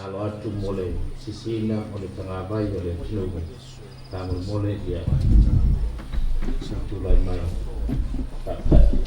alo atu mo le sisiina o le tagavai o le atunuu. Faamolemole ia tulai mai. Faafetai.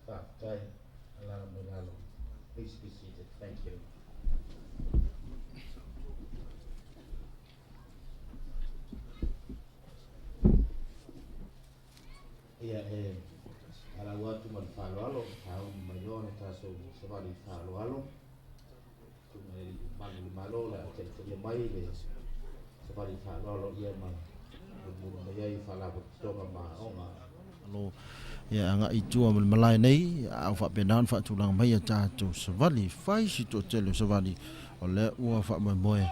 Faafetai. Alaala mai lalo. Please be seated. Thank you. Ia e alau atu ma le faaaloalo, sauni mai loa le tatou savali faaaloalo. Susuga i le Malu o le Malo o le a taitaia mai le savali faaaloalo ia ma mulumulu mai ai Faalapotopotoga ma Aoga. Malo ia agai i tua ma le malae nei, a ua faapena ona faatulaga mai a tatou savali. Fai si toatele o savali o lea ua faamoemoe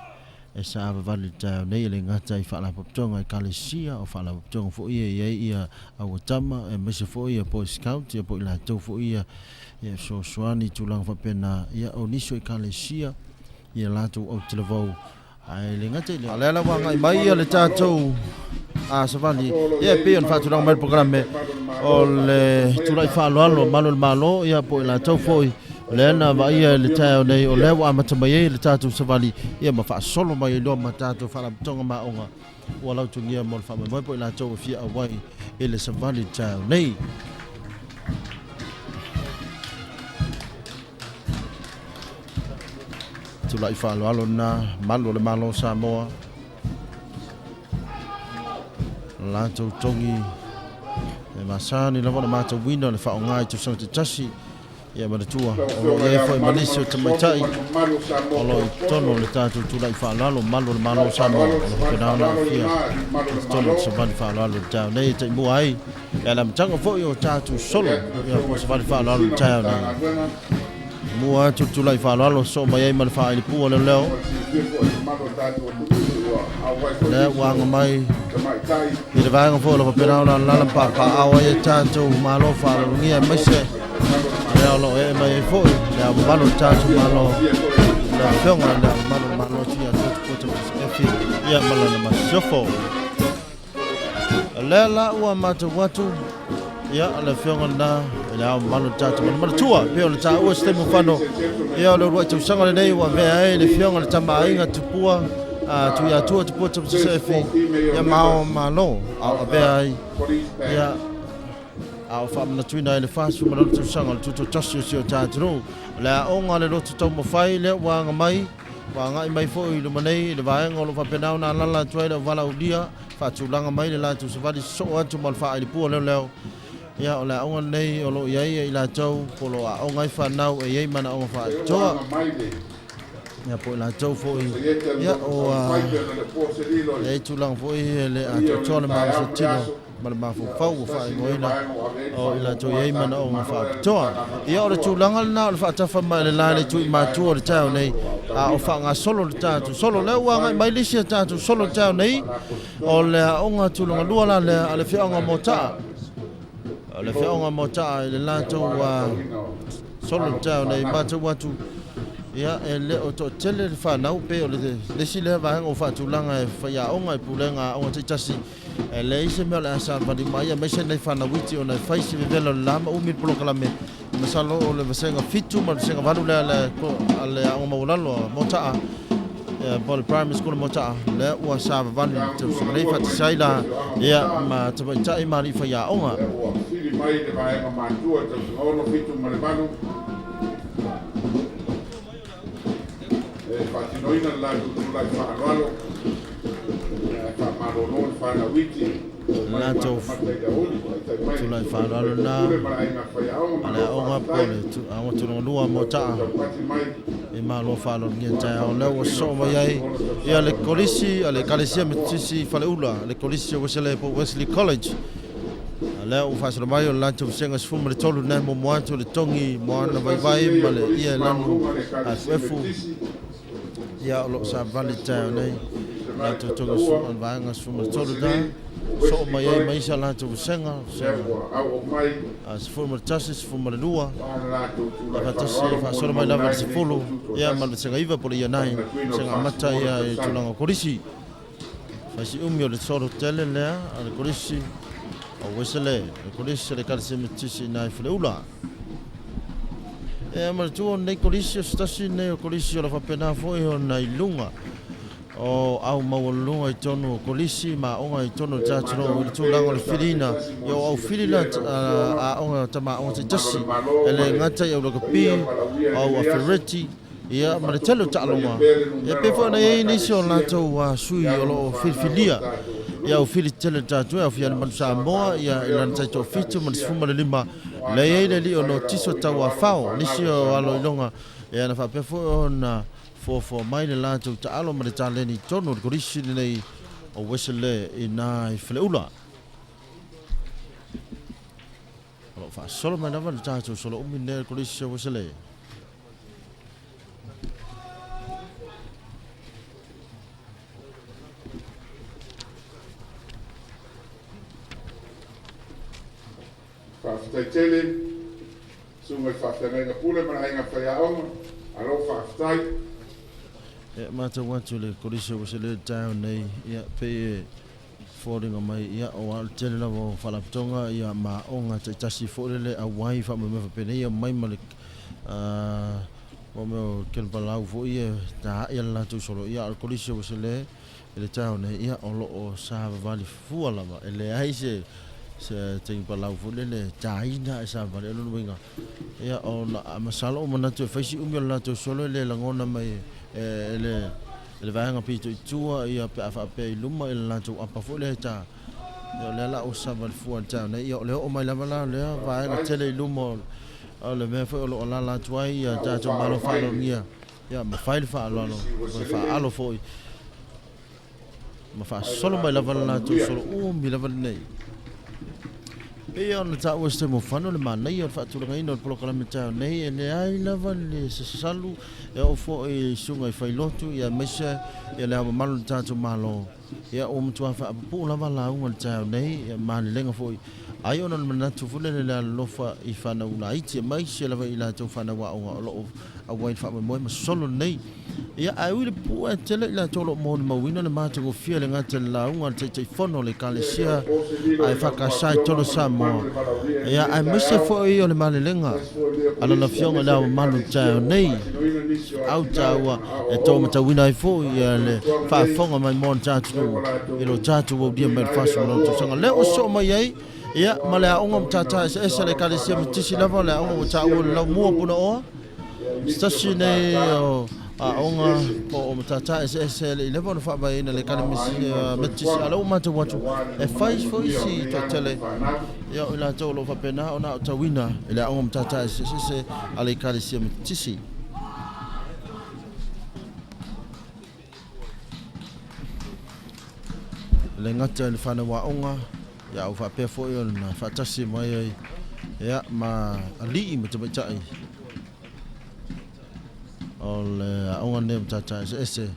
e savavali i le taeao nei, e le gata i faalapotopotoga Ekalesia, o faalapotopotoga foi ia e i ai ia auatama aemaise foi ia Boy Scout ia po o i latou foi ia e fesoasoani i tulaga faapena, ia o nisi o Ekalesia ia latou autalavou. Ae le gata i lea, o lea la ua agai mai ia le tatou a savali, ia e pei ona faatulaga mai le polokalame o le tulai faaaloalo malu o le Malo, ia po o i latou foi o lea na vaaia i le taeao nei, o lea ua amata mai ai le tatou savali, ia ma faasolo mai ai loa ma tatou faalapotopotoga ma aoga ua lautugia mo le faamoemoe po o i latou e fia auai i le savali i le taeao nei. Tulai faaaloalo lena malu o le Malo o Samoa. Latou togi e masani lava ona matauina le faaaoga i tausaga taitasi. Ia manatua, o lo o i ai foi ma nisi o tamaitai o lo o i totonu o le tatou tulai faaaloalo malu o le Malo o Samoa, o lo o faapena ona aafia i totonu o le savali faaaloalo i le taeao nei e taimua ai ia le amataga foi o tatou solo ia po o savali faaaloalo i le taeao nei. Mua atu le tulai faaaloalo soo mai ai ma le faailipu a leoleo. Lea ua aga mai i le vaega foi o lo o faapena ona alaala ma papaaao ai e tatou Malo faaaloalogia aemaise lea o lo o ee mai ai foi le ao mamalu o le tatou Malo, le Afioga i le Ao Mamalu o le Malo Tuiatua Tupua Efi ia ma lana masiofo. Lea la ua matou atu ia le afioga lena i le ao mamalu o le tatou Malo. Manatua pei ona taua se taimi ua fano, ia o le uluai tausaga lenei ua avea ai le afioga i le Tama a Aiga Tupua Tuiatua Tupua Tupusesefi ia ma ao Malo a o avea ai ia a o faamanatuina ai le 48 tausaga o le Tutoatasi o si o ta atunuu. O le aoga a le lotu taumafai lea ua aga mai, ua agai mai foi i luma nei i le vaega o lo o faapena ona alaala atu ai le auvalaaulia, faatulaga mai le latou savali sosoo atu ma le faailipua leoleo. Ia, o le aoga lenei o lo o i ai i latou po o lo o aoga ai fanau e i ai manaoga faapitoa. Ia, po o i latou foi, ia, ua i ai tulaga foi e le atoatoa le malosi tino ma le mafaufau ua faaigoaina o i latou i ai manaoga faapitoa. Ia, o le tulaga lena o le faatafa mai le la i le tuimatua o le taeao nei, a o faagasolo le tatou solo. Lea ua agai mai le isi a tatou solo i le taeao nei, o le aoga tulaga lua la lea a le Afioaga o Moataa. O le Afioaga o Moataa i le latou solo i le taeao nei, matou atu, ia, e le o toatele le fanau, pe o le isi lea vaega ua faatulaga e faiaoga i pulega aoga taitasi. E leai se mea o le a savali uma ai, aemaise nai fanau iti ona e fai si vevela o le la ma umi le polokalame. Masalo o le vasega 7 ma le vasega 8 lea a le Aoga Maualalo a Moataa, po o le Primary School a Moataa, lea ua savavali i le tausaga nei faatasi ai la ia ma tamaitai ma alii faiaoga. Ua fili mai le vaega matua i tausaga 6, 7 ma le 8 e faatinoina le latou tulai faaaloalo ae faamalolo le fanau iti Latou tulai faaaloalo na a le aoga po o le aoga tulaga lua Moataa i malo faaaloalogia taeao lea ua sosoo mai ai ia le kolisi a le Ekalesia Metotisi Faleula, le kolisi o Wesley po o Wesley College. A lea ua faasolo mai o le latou vasega 13 lena e muamua atu le togi moana vaivai ma le ia e lanu aefuefu. Ia, o lo o savali taeao nei latou togi o le vaega 13 na soo mai ai ma isi a latou vasega, vasega 11, 12, ia faatasi faasolo mai lava i le 10, ia ma le vasega 9 po o le ia 9, vasega amata ia i tulaga o kolisi. Faisi umi o le solo tele lea a le kolisi o Wesley, le kolisi o le Ekalesia Metotisi i nai Faleula. E manatua o lenei kolisi o se tasi lenei o kolisi o lo faapena foi ona i luga o au maualuluga i totonu o kolisi ma aoga i totonu o le tatou i le tulaga o le filiina ia o au fili la aoga tama aoga taitasi e le gata i au lakapi o au afereti ia ma le tele o taaloga. Ia pei foi ona i ai nisi o latou sui o lo o filifilia ia au fili tele tatou e aofia ai le Manu Samoa ia i lana taitoafitu ma le 15 lea i ai le alii o Notiso Tauafao nisi o alo iloga ia na faapea foi ona foafoa mai le latou taalo ma le taleni i totonu o le kolisi lenei o Wesley i ina i Faleula. O lo o faasolo mai lava le tatou solo umi lenei o le Kolisi o Wesley. Faafetai tele, susuga i le faafeagaiga pule ma le aiga faiaoga. Alo faafetai. E matau atu le Kolisi o Wesley i le taeao nei, ia, pei e foliga mai, ia, o le tele lava o faalapotopotoga, ia, ma aoga taitasi foi lele auai faamoemoe faapenei mai ma le mea o kenipalau foi ia e taai le latou solo, ia, a o le Kolisi o Wesley i le taeao nei, ia, o lo o savavali fua lava, e leai se tenipalau foi lele e taina ae savavali. O lona uiga, ia, ona masalo o manatu e fai si umi o le latou solo e le lagona mai e le i le vaega pito i tua, ia, pe a faapea i luma i le latou apa foi lea e ta, ia, o lea la ua savali fua i le taeao nei, ia, o le oo mai lava la lea vaega tele i luma o le mea foi o lo o alaala atu ai ia tatou malo faaloalogia, ia, ma fai le faaaloalo ma le faaalo foi ma faasolo mai lava le latou solo umi lava lenei. Pei ona taua e se taimi ua fano le manaia o le faatulagaina o le polokalame taeao nei, e leai lava le sasalu e oo foi i susuga i failotu ia aemaise ia le ao mamalu o le tatou Malo. Ia ua matua faapupuu lava lauga i le taeao nei, ia malelega foi ai ona o le manatu foi lele le alolofa i fanau laiti aemaise lava i latou fanau aoga o lo o auai i le faamoemoe ma solo lenei. Ia, ae ui le pupuu ae tele i latou o lo o molimauina le matagofie le gata i le lauga a le Taitaifono o le Ekalesia a EFKS i totonu o Samoa, ia, aemaise foi o le malelega a Lana Afioga i Le Ao Mamalu i le taeao nei, au taua e tau matauina ai foi le faafofoga maimoa a le tatou atunuu i lo tatou aulia mai le 40 tausaga lea ua sosoo mai ai, ia, ma le aoga matata eseese a le Ekalesia Metotisi lava, o le aoga ua taua i le laumua o Punaoa. Se tasi nei o aoga po o matata eseese e le i leva ona faavaeina e le Ekalesia Metotisi, a o lea ua matau atu e fai foi si toatele ia o i latou o lo o faapena ona aotauina i le aoga matata eseese a le Ekalesia Metotisi. E le gata i le fanau aoga, ia ua faapea foi ona faatasi mai ai ia, ma alii ma tamaitai o le aoga lenei o Matata Eseese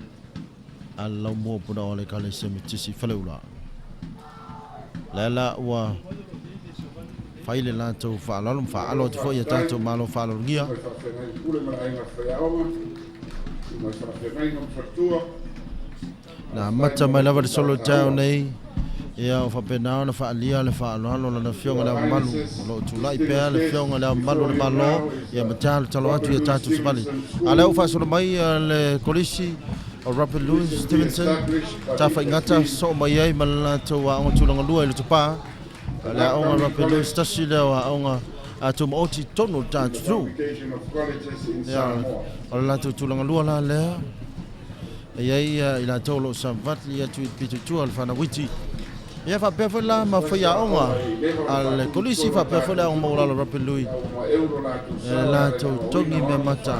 a le Laumua Punaoa o le Ekalesia Metotisi i Faleula. Lea la ua fai le latou faaaloalo ma faaalo atu foi ia tatou malo faaaloalogia. Mai faafeagai pule ma le aiga faiaoga, mai faafeagaiga ma faletua. Na amata mai lava le solo i taeao nei, ia o faapena ona faaalia le faaaloalo o Lana Afioga i Le Ao Mamalu. O lo o tulai pea le Afioga i Le Ao Mamalu o le Malo, ia ma talotalo atu i a tatou savali. A o lea ua faasolo mai le Kolisi o Robert Louis Stevenson, tafaigata soo mai ai ma le latou aoga tulaga lua i Lotopa. O le aoga Robert Louis tasi lea o aoga a tumaoti i totonu o le tatou. Ia, o le latou tulaga lua la lea. E i ai i latou o lo o savali atu i le pito i tua o le fanauiti. Ia faapea foi la ma faiaoga a le Kolisi, faapea foi le aoga maualalo Robert Louis, e latou togi mea mata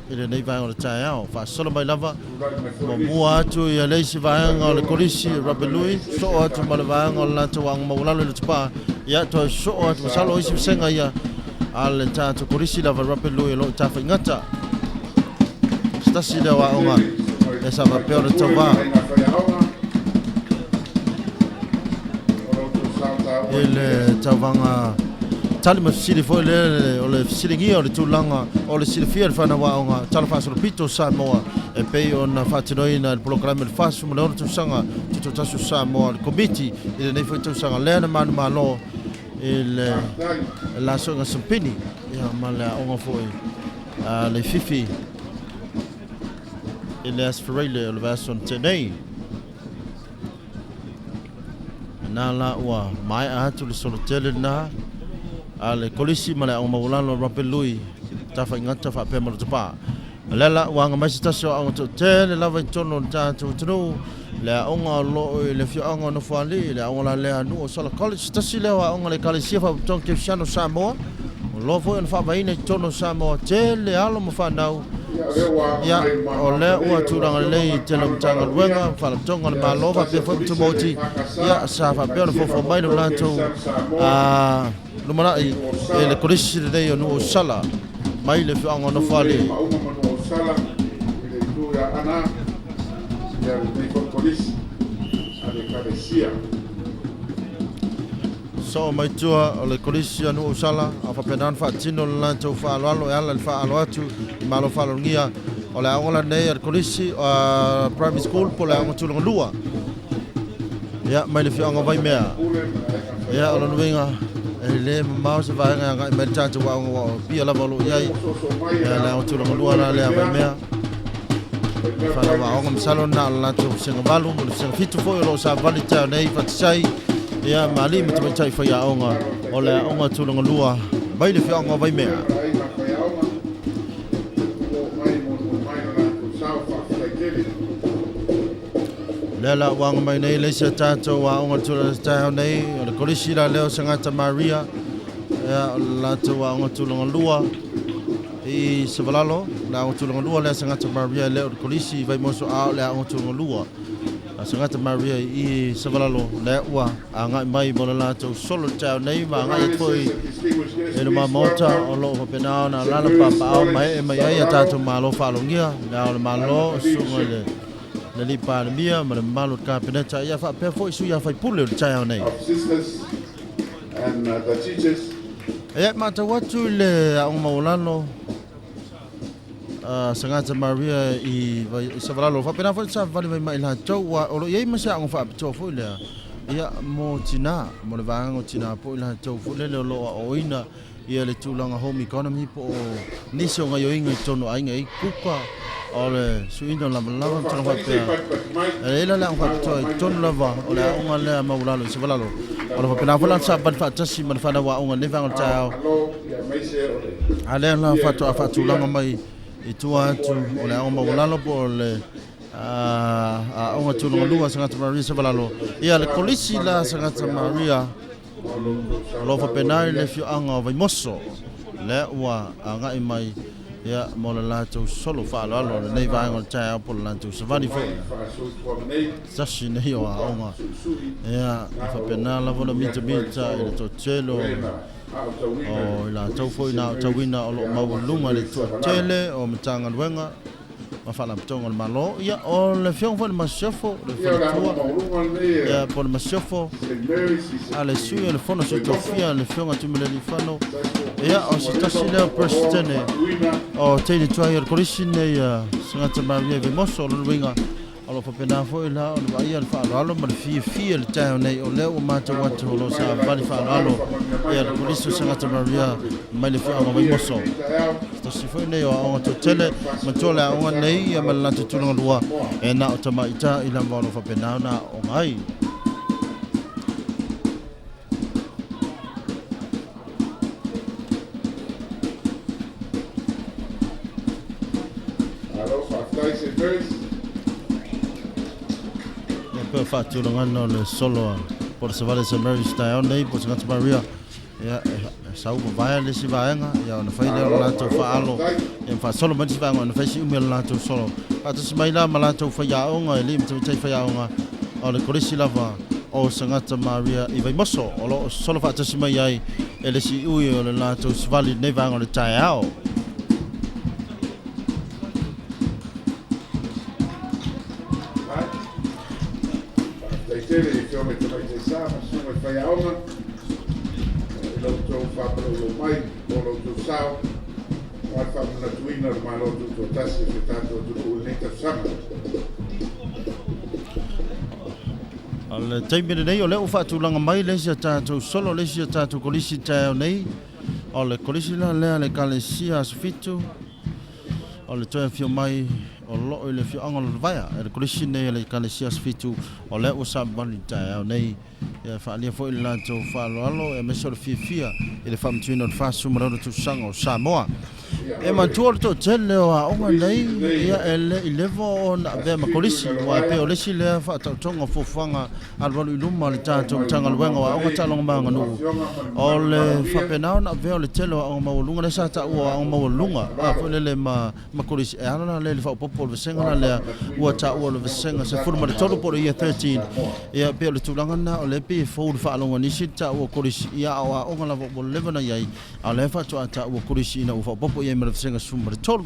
i lenei vaega o le taeao. Faasolo mai lava, muamua atu ia le isi vaega o le Kolisi Robert Louis, soo atu ma le vaega o le latou aoga maualalo i Lotopa, ia toe soo atu, masalo o isi vasega ia a le tatou Kolisi lava Robert Louis o lo o tafaigata. Se tasi lea o aoga e sa faapea ona tauva i le tauvaga tali ma fesili foi lea o le fesiligia o le tulaga o le silafia e le fanau aoga Tala Faasolopito o Samoa e pei ona faatinoina e le polokalame o le 46 tausaga tutoatasi o Samoa le Komiti i lenei foi tausaga lea na manumalo i le lasoga sampini ia ma le aoga foi a Leififi i le Aso Faraile o le vaiaso na tea nei. Na la ua maea atu le solo tele lena a le Kolisi ma le Aoga Maualalo a Robert Lui Tafaigata faapea ma Lotopa. O lea la ua aga mai se tasi o aoga toatele lava i totonu o le tatou atunuu, le aoga o lo o i le afioaga o Nofoalii, le aoga la lea a Nuu o Sala College, se tasi lea o aoga a le Ekalesia Faapotopotoga Kerisiano o Samoa, o lo foi ona faavaeina i totonu o Samoa, tele alo ma fanau, ia, o lea ua tulaga lelei i tele o Matagaluega ma Faalapotopotoga a le Malo faapea foi ma Tumaoti, ia, sa faapea ona foufou mai lo latou lumanai i le Kolisi lenei o Nuu o Sala mai le afioaga o Nofoalii. Maauga ma Nuu o Sala i le itu ia Aana, ia lenei foi Kolisi a le Ekalesia. Soo mai tua o le Kolisi a Nuu o Sala, a faapena ona faatino le latou faaaloalo e ala i le faaalo atu i malo faaloalogia o le aoga lenei a le Kolisi Primary School po o le aoga tulaga lua. Ia, mai le afioaga o Vaimea. Ia, o lona uiga, e le mamao se vaega e agai mai le tatou aoga ua o Apia lava o lo o i ai. Ia, le aoga tulaga lua la lea a Vaimea. Fanau aoga, masalo na o le latou vasega 8 ma le vasega 7 foi o lo o savali taeao nei fatasai. Ia, ma alii ma tamaitai faiaoga o le aoga tulaga lua mai le afioaga o Vaimea. Lea la ua aga mai nei le isi a tatou aoga tulaga taeao nei, o le Kolisi la lea o Sagata Maria, ia, o le latou aoga tulaga lua i Savalalo, le aoga tulaga lua lea Sagata Maria e le o le Kolisi i Vaimoso, a o le aoga tulaga lua a Sagata Maria i Savalalo, lea ua agai mai mo le latou solo i le taeao nei, ma agai atu foi i luma maota o lo o faapena ona alaala papaao ma ee mai ai a tatou malo faalogia, le Ao o le Malo, susuga i le le Alii Palemia ma le mamalu o le Kapeneta, ia faapea foi sui usufono o le taeao nei. Of sisters and the teachers. Ia, e matau atu i le aoga maualalo Sagata Maria i Savalalo. Faapena foi le savavali mai ma i latou, ua o lo o i ai ma se aoga faapitoa foi lea, ia, mo tina, mo le vaega o tina po i latou foi lele o lo o aoaoina ia le tulaga home economy po o nisi o gaioiga i totonu o aiga e i ai kuka, o le suiina o lavalava ma tulaga faapea. E i ai la le aoga faapitoa i totonu lava o le aoga lea maualalo i Savalalo. O lo o faapena foi la ona savavali faatasi ma le fanau aoga i lenei vaega o le taeao. A lea la faatoa faatulaga mai i tua atu o le aoga maualalo po o le aoga tulagalua Sagata Maria Savalalo. Ia le kolisi la Sagata Maria o lo o faapena i le afioaga o Vaimoso lea ua agai mai ia mo le latou solo faaaloalo lenei vaega o le taeao po o le latou savali foi. Tasi nei o aoga ia e faapena lava ona mitamita i le toatele o i latou foi na aotauina o lo o maualuga i le toatele o Matagaluega ma Faalapotopotoga o le Malo. Ia, o le Afioga foi i le Masiofo, le Faletua, ia, po o le Masiofo a le Sui o le Fono Sui Tofia, le Afioga Tuimalealiifano, ia, o se tasi lea o Peresetene o teine tuai o le Kolisi nei a Sagata Maria i Vaimoso. O lona uiga, O lo o faapena foi la ona vaaia le faaaloalo ma le fiafia i le taeao nei, o lea ua matau atu o lo o savali faaaloalo ia le Kolisi o Sagata Maria mai le afioaga o Vaimoso. Se tasi foi nei o aoga toatele, manatua le aoga nei ia ma le latou tulaga lua e na o tamaitai lava o lo o faapena ona aooga ai. Ia pea faatulagana o le solo a Port Savali St Mary's taeao nei po o Sagata Maria. Ia, e sau vavaea le isi vaega, ia ona fai lea o le latou faalo, ia ma faasolo mai le isi vaega ona fai si umi o le latou solo. Faatasi mai la ma latou faiaoga, e alii ma tamaitai faiaoga o le Kolisi lava o Sagata Maria i Vaimoso, o lo o solo faatasi mai ai e le siui o le latou savali i lenei vaega o le taeao. Faafetai tele i Afioga i Tamaitai Sa ma Susuga i Faiaoga i lo outou faapalaulau mai mo lo outou sao aua le faamanatuina o le Malo Tutoatasi o si o tatou atunuu i lenei tausaga. O le taimi lenei o lea ua faatulaga mai le isi a tatou solo, le isi a tatou kolisi i le taeao nei. O le kolisi la lea a le Ekalesia Aso Fitu, o le toe afio mai o loo i le afioaga o Lalovaea e le Kolisi nei a le Ekalesia Aso Fitu, o lea ua savavali i le taeao nei. Ia faaalia foi le latou faaaloalo aemaise o le fiafia i le faamanatuina o le 46 tausaga o Samoa. E manatua le toatele o aoga nei, ia e le i leva ona avea ma kolisi, aua e pei o le isi lea faataotoga o fuafuaga alualu i luma a le tatou Matagaluega o Aoga, Taaloga ma Aganuu, o le faapena ona avea o le tele o aoga maualuga lea sa taua o aoga maualuga a foi lele ma ma kolisi e ala la lea i le faaopoopo o le vasega la lea ua taua o le vasega 13 po o le Year 13. Ia e pei o le tulaga lena o lea e pei e fou i le faalogo a nisi le taua o kolisi, ia a o aoga lava ua leva ona i ai, A o lea faatoa taua kolisi ina ua faaopoopo i ai ma le vasega 13.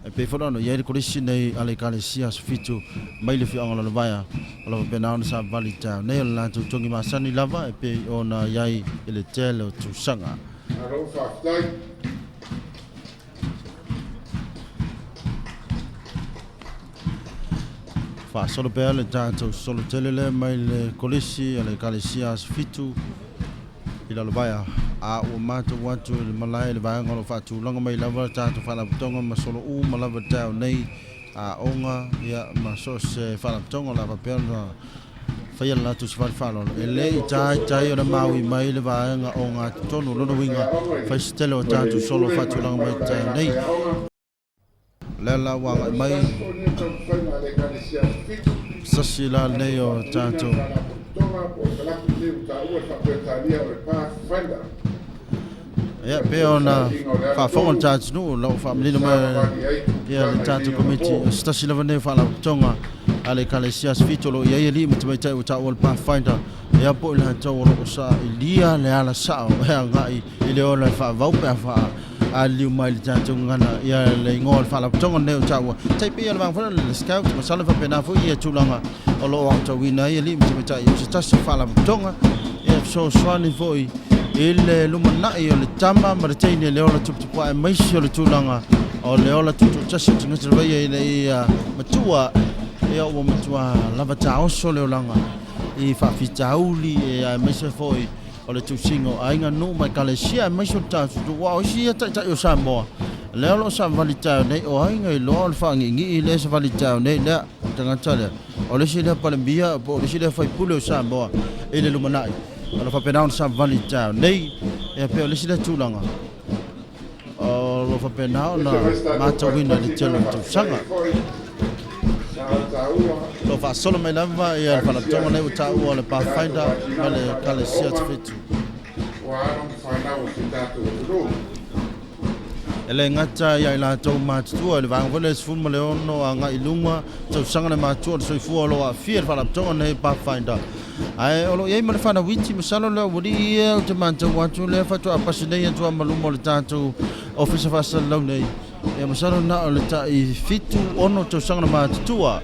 E pei foi la ona i ai le kolisi nei a le Ekalesia Aso Fitu mai le afioaga o Lalovaea, o lo o faapena ona savavali i taeao nei o le latou togi masani lava e pei ona i ai i le tele o tausaga. Malo faafetai. Faasolo pea le tatou solo tele lea mai le kolisi a le Ekalesia Aso Fitu i Lalovaea, a ua matou atu i le malae i le vaega o lo o faatulaga mai lava le tatou faalapotopotoga ma solo uma lava i le taeao nei, aoga, ia, ma so o se faalapotopotoga o le a faapea ona faia le latou savali faaaloalo. E le i taitai ona maui mai le vaega ogatotonu, o lona uiga, fai se tele o tatou solo faatulaga mai i le taeao nei. O lea la ua agai mai sasi la lenei o tatou. Ia, pei ona faafofoga le tatou atunuu, o lo o faamanino mai ia le tatou komiti, o se tasi lava lenei o faalapotopotoga a le Ekalesia Aso Fitu o lo o i ai alii ma tamaitai ua taua le Pathfinder, ia po o i latou o lo o sailia le ala sao e agai i le ola e faavau pe a faa aliliu mai le tatou gagana ia le igoa o le faalapotopotoga lenei o taua. Tai pei o le vaega foi lea o le Scout, masalo e faapena foi ia tulaga o lo o aotauina ai alii ma tamaitai o se tasi o faalapotopotoga e fesoasoani foi i le lumanai o le tama ma le teine i le ola tuputupuae aemaise o le tulaga O le ola tutoatasi o tagata lava ia ina ia matua, ia ua matua lava taoso le olaga i faafitauli e aemaise foi o le tusiga o aiga, nuu ma ekalesia aemaise o le tatou aua o isi ia taitai o Samoa lea o lo o savavali taeao nei o aiga iloa o le faagigii lea e savali taeao nei lea tagata lea o le isi lea Palemia po o le isi lea faipule o Samoa i le lumanai o lo o faapena ona savavali taeao nei ia pei o le isi lea tulaga o lo o faapena ona matauina i le tele o tausaga. O lo o faasolo mai lava ia le faalapotopotoga lenei ua taua o le Pathfinder ma le Ekalesia Tafiti. E le gata ia i latou matutua i le vaega foi lea 16 agai i luga tausaga le matua o le soifua o lo o aafia i le faalapotopotoga lenei Pathfinder. Ae o lo o i ai ma le fanau iti, masalo le aualii ia ou te matau atu lea faatoa pasi nei atu lava ma luma o le tatou Ofisa Faasalalau nei. Ia masalo na o le tai 7, 6 tausaga na matutua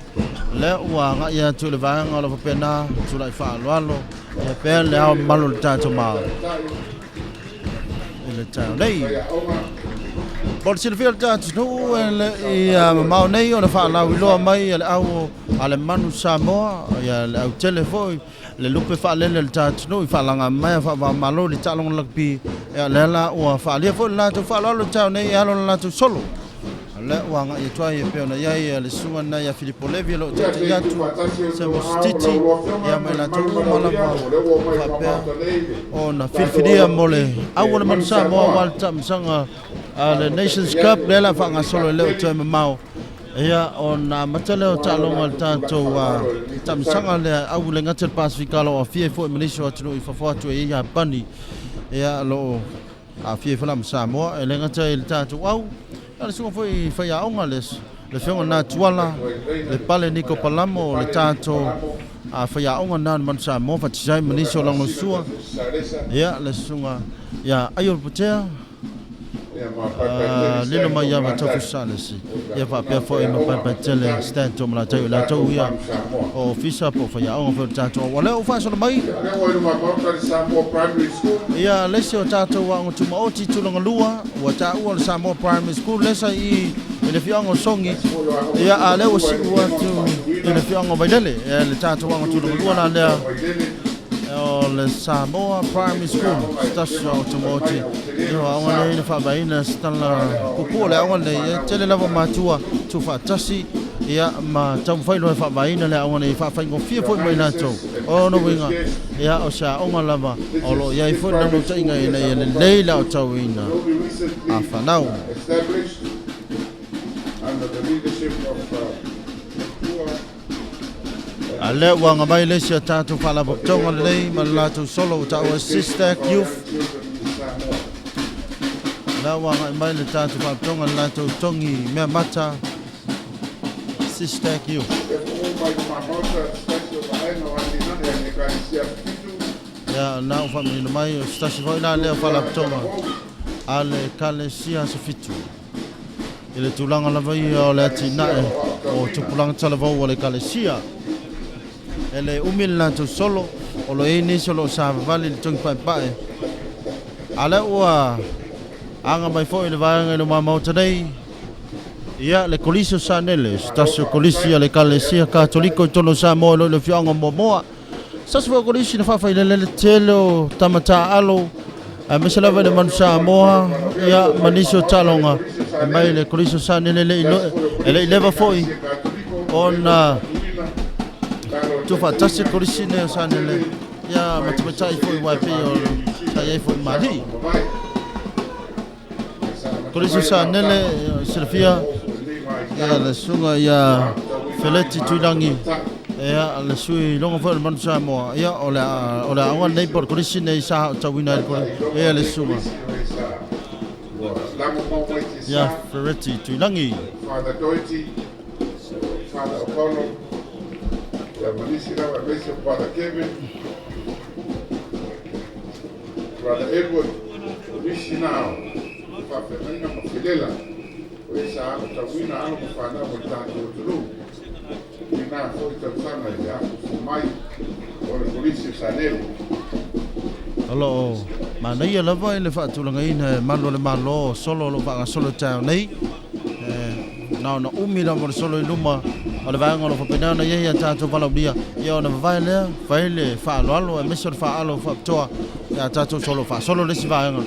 lea ua agai atu i le vaega o lo o faapena tulai faaaloalo ia pea le ao mamalu o le tatou Malo i le taeao nei. Mo le silafia o le tatou nuu e le i mamao nei o le faalauiloa mai a le au a le Manu Samoa, ia le autele foi, le lupe faalele o le tatou nuu i faalaga mai a faava-o-Malo i le taaloga lakapi. Ia lea la ua faaalia foi le latou faaaloalo i le taeao nei e alo le latou solo. O lea ua agai atu ai e pei ona i ai le susuga lena ia Filipo Levi o lo o taitai atu, Samuel Sititi, ia ma i latou uma lava faapea ona filifilia mo le au o le Manu Samoa aua le taamilosaga a le Nations Cup lea la faagasolo e le o toe mamao. Ia, ona amata lea o taaloga a le tatou taamilosaga lea au le gata i le Pasefika o lo o aafia ai foi ma nisi o atunuu i fafo atu e i ai Iapani, ia o lo o aafia ai foi la ma Samoa. E le gata i le tatou au, a o le susuga foi i faiaoga le Afioga lena Tuala, le Pale Niko Palamo, o le tatou faiaoga lena o le Manu Samoa, faatasi ai ma nisi o lagolagosua, ia le susuga ia Aio Lepotea, Lilo mai ia Matofu Salesi, ia faapea foi ma Paepaetele Stan Tomalatai, o latou ia o ofisa po o faiaoga foi o le tatou aoga. O lea ua faasolo mai ia le isi o tatou aoga tumaoti tulaga lua ua taua o le Samoa Primary School lea sa i i le afioaga o Sogi, ia a lea ua siu atu i le afioaga o Vailele, le tatou aoga tulaga lua la lea o le Samoa Primary School, se tasi o aoga tumaoti. Ia o aoga nei na faavaeina se tala puupuu o le aoga lenei, e tele lava matua tuufaatasi ia ma taumafai loa e faavaeina le aoga nei e faafaigofie foi mo i latou. O lona uiga, ia o se aoga lava o lo o i ai foi le naunautaiga ina ia lelei le aotauina a fanau. A lea ua aga mai le isi a tatou faalapotopotoga lelei ma le latou solo ua taua Sistac Youth. Lea ua agai mai le tatou faalapotopotoga le latou togi mea mata Sistac Youth. Ia, na ua faamanino mai o se tasi foi la lea o faalapotopotoga a le Ekalesia Aso Fitu. I le tulaga lava ia o le atinae o tupulaga talavou a le Ekalesia. E le umi le latou solo, o lo o i ai nisi o lo o savavali i le togi paepae. A o lea ua aga mai foi le vaega i luma maota nei, ia le Kolisi o Sanele, se tasi o Kolisi a le Ekalesia Katoliko i totonu o Samoa i lo le afioaga o Moamoa. Se tasi foi o Kolisi na faafailele le tele o tama taaalo, aemaise lava i le Manu Samoa, ia, ma nisi o taaloga e mai le Kolisi o Sanele e le i leva foi ona tuufaatasi le Kolisi lenei o Sanele, ia, ma tamaitai foi aua e pei o sa i ai foi ma alii. Kolisi o Sanele, silafia ia le susuga ia Feleti Tuilangi, ia le sui logo foi o le Manu Samoa, ia o le aoga lenei po o le kolisi lenei sa aotauina ai ia le susuga ia Feleti Tuilangi. Father Doherty, Father O'Connell, ia ma nisi lava aemaise o Brother Kevin, Brother Edward, o nisi na o faafeagaiga ma felela o e sa aotauina alo ma fanau o le tatou atunuu i lena foi tausaga i le afuafu mai o le Kolisi o Sanelu. O lo o manaia lava i le faatulagaina e malu o le Malo solo o lo o faagasolo i taeao nei. Na ona umi lava o le solo i luma o le vaega o lo o faapena ona i ai a tatou valaaulia, ia ona vavae lea, fai le faaaloalo aemaise o le faaalo faapitoa ia tatou solo faasolo le isi vaega,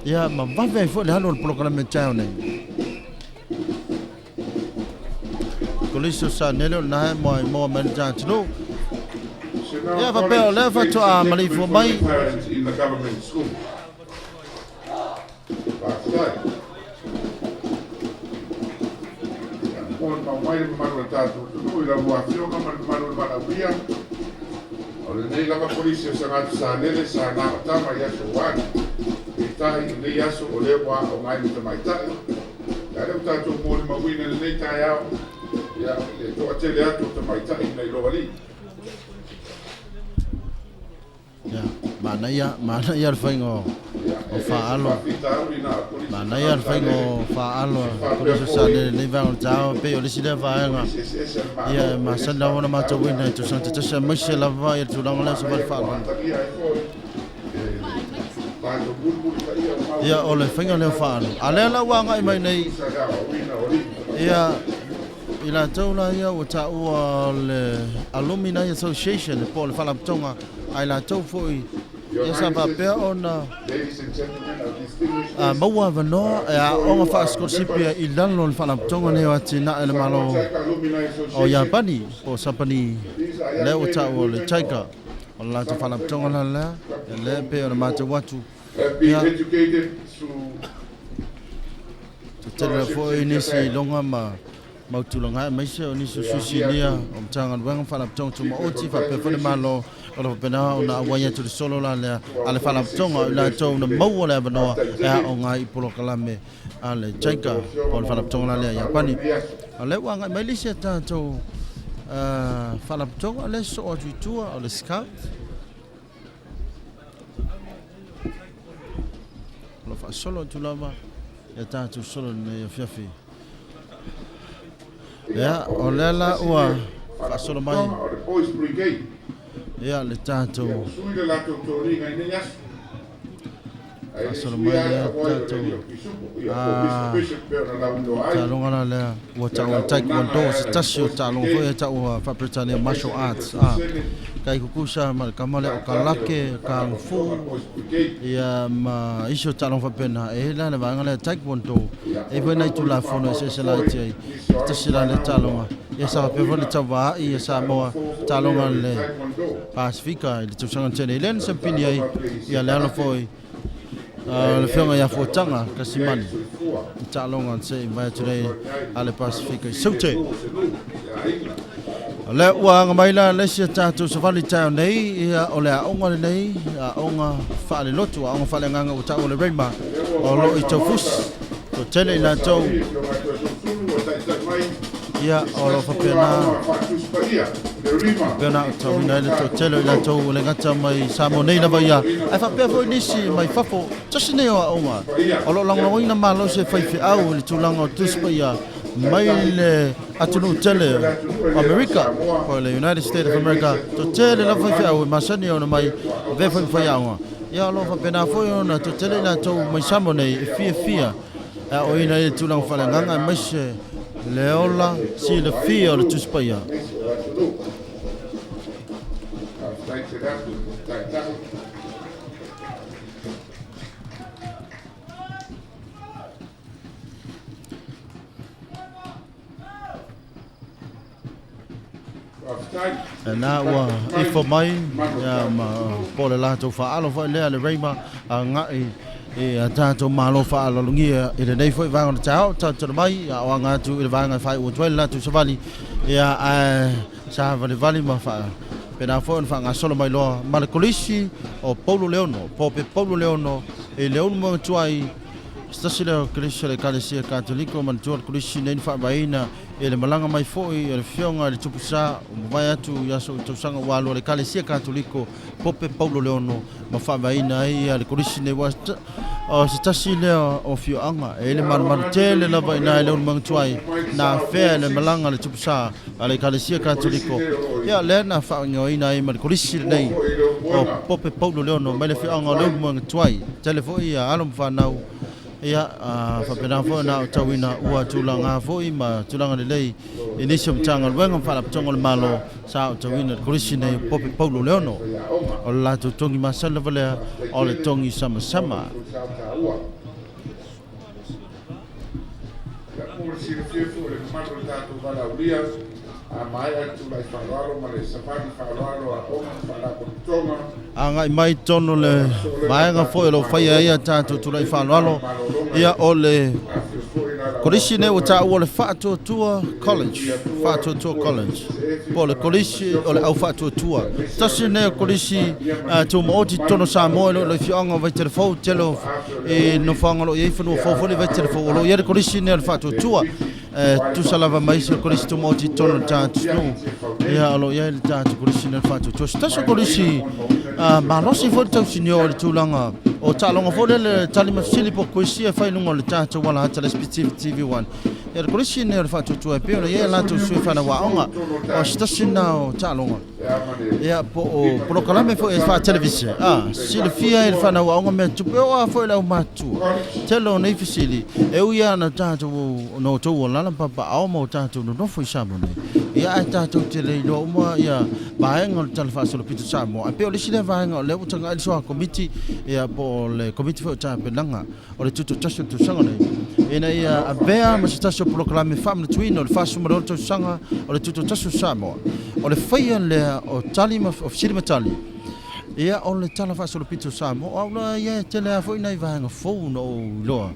ia ma vave ai foi le alu o le polokalame i le taeao nei. Kolisi o Sanele o lena e moa i moa mai le atunuu. Ia faapea o lea faatoa maleifua mai. Faafetai. Ia, molimau mai le mamalu o le tatou atunuu i lau Afioga ma le mamalu o le valaaulia. O lenei lava Kolisi o Sagatu Salele sa na o tama i aso ua alu. Peitai, i lenei aso o lea ua aoga ai ma tamaitai. Ia, lea ua tatou molimauina i lenei taeao, ia, le toatele atu o tamaitai nai lo alii. Ia, manaia, manaia le faiga o, o faaalo. Manaia le faiga o faaalo a Kolisi o Salele i lenei vaega o le taeao, pei o le isi lea vaega ia e masani lava ona matauina i tausaga taitasi aemaise lava ia le tulaga lea o savali faaloalo. Ia, o le faiga lea o faaalo. A lea la ua agai mai nei, ia, i latou la ia ua taua o le Alumni Association po o le faalapotopotoga a i latou foi ia sa faapea ona maua avanoa e aooga faasikolasipi i lalo o le faalapotopotoga nei o atinae a le Malo o Iapani po o Sapani lea ua taua o le JICA. O le latou faalapotopotoga la lea, lea e pei ona matau atu. Ia, tetele foi nisi iloga ma mautulaga aemaise o nisi o sui sinia o Matagaluega ma Faalapotopotoga Tumaoti faapea foi le Malo o lo o faapena ona auai atu i le solo la lea a le Faalapotopotoga o i latou na maua le avanoa e aoga ai i polokalame a le JICA po o le Faalapotopotoga la lea a Iapani. O lea ua agai mai le isi a tatou Faalapotopotoga lea e sosoo atu i tua o le Scout. O lo o faasolo atu lava ia tatou solo i lenei afiafi. Ia, o lea la ua faasolo mai ia le tatou faasolo mai lea tatou taaloga la lea ua taua le Taekwondo, se tasi o taaloga foi e taua faa-Peretania martial arts. Kai kukusa ma le kama lea o Kalake, Kung Fu, ia ma isi o taaloga faapena. E i ai la le vaega lea Taekwondo, e i ai foi nai Tulafono eseese laiti ai, se tasi la lea taaloga. Ia sa faapea foi le tauvaai a Samoa, taaloga a le Pasefika i le tausaga na tea nei. Lea na siampini ai ia le alo foi le Afioga ia Fuataga Kasimani i taaloga na se i vae atu nei a le Pasefika i Saute. O lea ua aga mai la le isi a tatou savali taeao nei, ia o le aoga lenei, aoga faalelotu, aoga faaleagaga ua taua le Rhema o lo o i Taufusi. Toatele i latou ia o lo o faapena pei ona aotauina ai le toatele o i latou ua le gata mai Samoa nei lava ia, ae faapea foi nisi mai fafo. Tasi nei o aoga o lo o lagolagoina malosi e faifeau i le tulaga o Tusi Paia mai le atunuu tele o Amerika, po o le United States of America. Toatele lava faifeau e masani ona mai avea foi ma faiaoga. Ia o lo o faapena foi ona toatele i latou mai Samoa nei e fiafia e aoaoina ai le tulaga faaleagaga aemaise le ola silafia o le Tusi Paia. Lena ua ifo mai ia ma po o le latou faaalo foi lea le Rayma agai i a tatou malo faaaloalogia i lenei foi vaega o le taeao. Tatou mai a o aga atu i le vaega e faaiu atu ai le latou savali, ia ae savalivali ma faapena foi ona faagasolo mai loa ma le Kolisi o Paulo Leono, Pope Paulo Leono i le ulu tuai. Se tasi lea o Kolisi o le Ekalesia Katoliko, manatua le Kolisi nei na faavaeina i le malaga mai foi o le Afioga i le Tupu Sa ua mavae atu i aso i tausaga ua alu a le Ekalesia Katoliko Pope Paulo Leono ma faavaeina ai ia le Kolisi nei. Ua o se tasi lea o afioaga e i ai le malumalu tele lava i ina i le Ulumaga-tuai na afea i le malaga a le Tupu Sa a le Ekalesia Katoliko, ia lea na faaigoaina ai ma le Kolisi lenei o Pope Paulo Leono mai le afioaga o le Ulumaga-tuai. Tele foi ia alo ma fanau Ia, faapena foi ona aotauina ua tulaga foi ma tulaga lelei i nisi o Matagaluega ma Faalapotopotoga o le Malo sa aotauina i le Kolisi nei o Pope Paulo Leono. O le latou togi masani lava lea o le togi samasama. Mo le silafia foi le mamalu o le tatou valaaulia, a maea le tulai faaaloalo ma le savali faaaloalo a aoga ma faalapotopotoga. Agai mai totonu o le vaega foi o lo o faia ai a tatou tulai faaaloalo, ia o le Kolisi nei ua taua o le Faatuatua College, Faatuatua College, po o le Kolisi o le Au Faatuatua. Tasi lenei o Kolisi tumaoti i totonu o Samoa i lo le afioaga o Vaitele Fou, tele o i nofoaga o lo o i ai fanua fou foi le Vaitele Fou, o lo o i ai le Kolisi lenei o le Faatuatua. E tusa lava ma isi o Kolisi tumaoti i totonu o le tatou ia o lo o i ai le tatou Kolisi lenei o le Faatuatua. Se tasi o Kolisi malosi foi le tausinio i le tulaga o taaloga foi lele tali ma fesili po o kuisia e fai i luga o le tatou ala ata le SPTV TV1. Ia le Kolisi lenei o le Faatuatua e pei ona i ai a latou sui fanau aoga o se tasi lena o taaloga ia po o polokalame foi e faatelevise a silafia ai le fanau aoga mea tupu e oo lava foi i le aumatutua. Tele o nei fesili e ui lava ona tatou ona outou alala ma papaao ma o tatou nonofo i Samoa nei, ia ae tatou te le iloa uma ia vaega o le Tala Faasolopito Samoa. Ae pei o le isi lea vaega o lea ua tagai le soa komiti ia po o le komiti foi o tapenaga o le tutoatasi o le tausaga nei ina ia avea ma se tasi o polokalame faamanatuina o le 46 tausaga o le tutoatasi o Samoa. O le faia lea o tali ma o fesili ma tali ia o le Tala Faasolopito o Samoa. O au la ia e tele lava foi nai vaega fou na ou iloa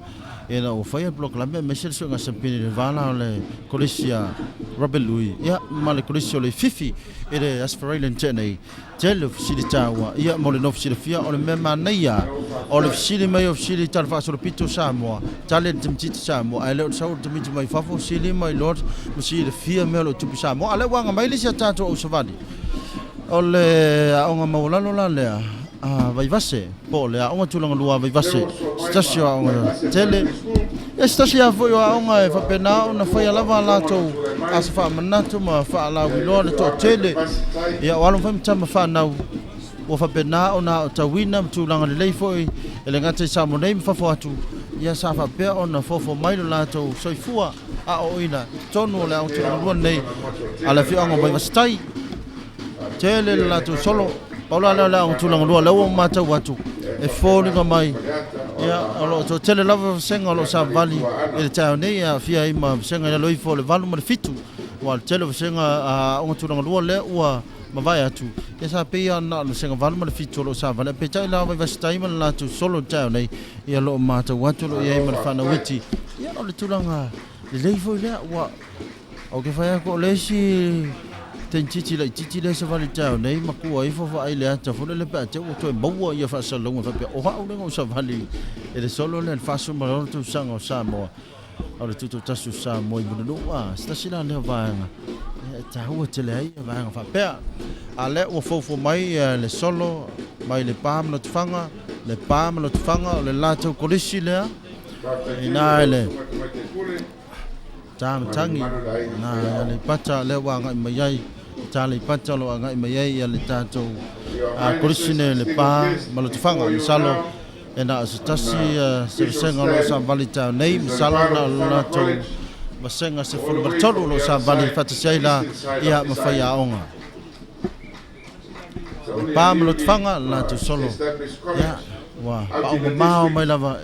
ina ua faia le polokalame aemaise le suega sampini i le va la o le Kolisi a Robert Louis ia ma le Kolisi o Leififi i le Aso Faraile na tea nei. Tele o fesili taua ia mo le nofo silafia o le mea manaia o le fesili mai o fesili i Tala Faasolopito o Samoa, tali e le tamaitiiti Samoa ae le o le sau o le tamaiti mai fafo sili mai loa ma silafia mea o lo o tupu i Samoa. A o lea ua aga mai le isi a tatou au savali o le aoga maualalo la lea a Vaivase po o le aoga tulaga lua a Vaivase, se tasi o aoga tele ia se tasi lava foi o aoga e faapena ona faia lava a latou aso faamanatu ma faalauiloa le toatele ia o alo foi ma tama fanau ua faapena ona aotauina ma tulaga lelei foi e le gata i Samoa nei ma fafo atu ia sa faapea ona fofo mai lo latou soifua aoaoina i totonu o le aoga tulaga lua lenei a le afioaga o Vaivase-tai. Tele le latou solo. Pau la lea o le aoga tulaga lua, lea ua matau atu e foliga mai ia o lo o toatele lava vasega o lo o savavali i le taeao nei e aafia ai ma vasega i lalo ifo o le 8 ma le 7 aua o le tele o vasega a aoga tulaga lua lea ua mavae atu ia sa pei lava na o le vasega 8 ma le 7 o lo o savavali ae peitai la o Vaivase-tai ma le latou solo i le taeao nei ia o lo o matau atu o lo o i ai ma le fanau iti ia o le tulaga lelei foi lea ua Ou te fai atu o le isi tentiti laititi lea e savali i le taeao nei ma tua ifo vaai le ata foi lele pe a te ua toe maua ia faasalalauga faapea o au lea na ou savali i le solo lea i le 46 tausaga o Samoa o le Tutoatasi o Samoa i Mulinuu. A, se tasi la lea o vaega e taua tele ai ia vaega faapea. A lea ua foufou mai le solo mai le pa ma Lotofaga, le pa ma Lotofaga o le latou kolisi lea ina i le Tāmatagi, nā Aleipata lea ua agai mai ai, tā Aleipata o lo o agai mai ai ia le tatou kolisi nei o Lepa ma Lotofaga. Masalo e na o se tasi se vasega o lo o savali i taeao nei, masalo na o le latou vasega 13 o lo o savali faatasi ai la ia ma faiaoga. Lepa ma Lotofaga le latou solo. Ia, ua paumamao mai lava,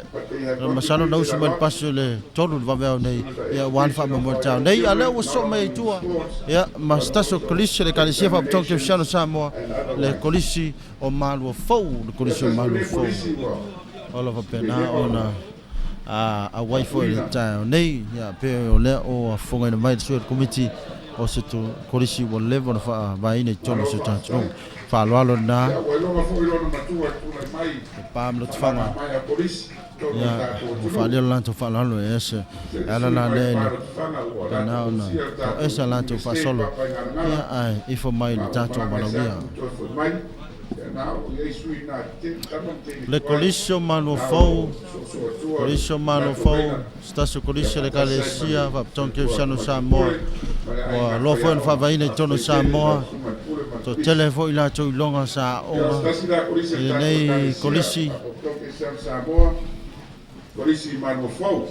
masalo na usu mai le pasi o le 3 i le vaveao nei, ia aua le faamoemoe i le taeao nei, a o lea ua sosoo mai ai i tua, ia, ma se tasi o Kolisi o le Ekalesia Faapotopotoga Kerisiano o Samoa, le Kolisi o Malua Fou, le Kolisi o Malua Fou. O lo o faapena ona auai foi i le taeao nei, ia, pei o lea ua fofogaina mai le sui o le Komiti o se Kolisi ua leva ona faavaeina i totonu o si o tatou nuu. Faaaloalo lena. E pa ma Lotofaga. Ia, ua faaalia lo latou faaaloalo e ese. E ala la lea i le pena ona toese a latou faasolo. Ia, ae ifo mai le tatou valaaulia. Le Kolisi o Maluafou, Kolisi o Maluafou, se tasi o Kolisi a le Ekalesia Faapotopotoga Kerisiano o Samoa, ua loa foi ona faavaeina i totonu o Samoa, toatele ai foi i latou iloga sa aoga i lenei Kolisi. Kolisi Maluafou.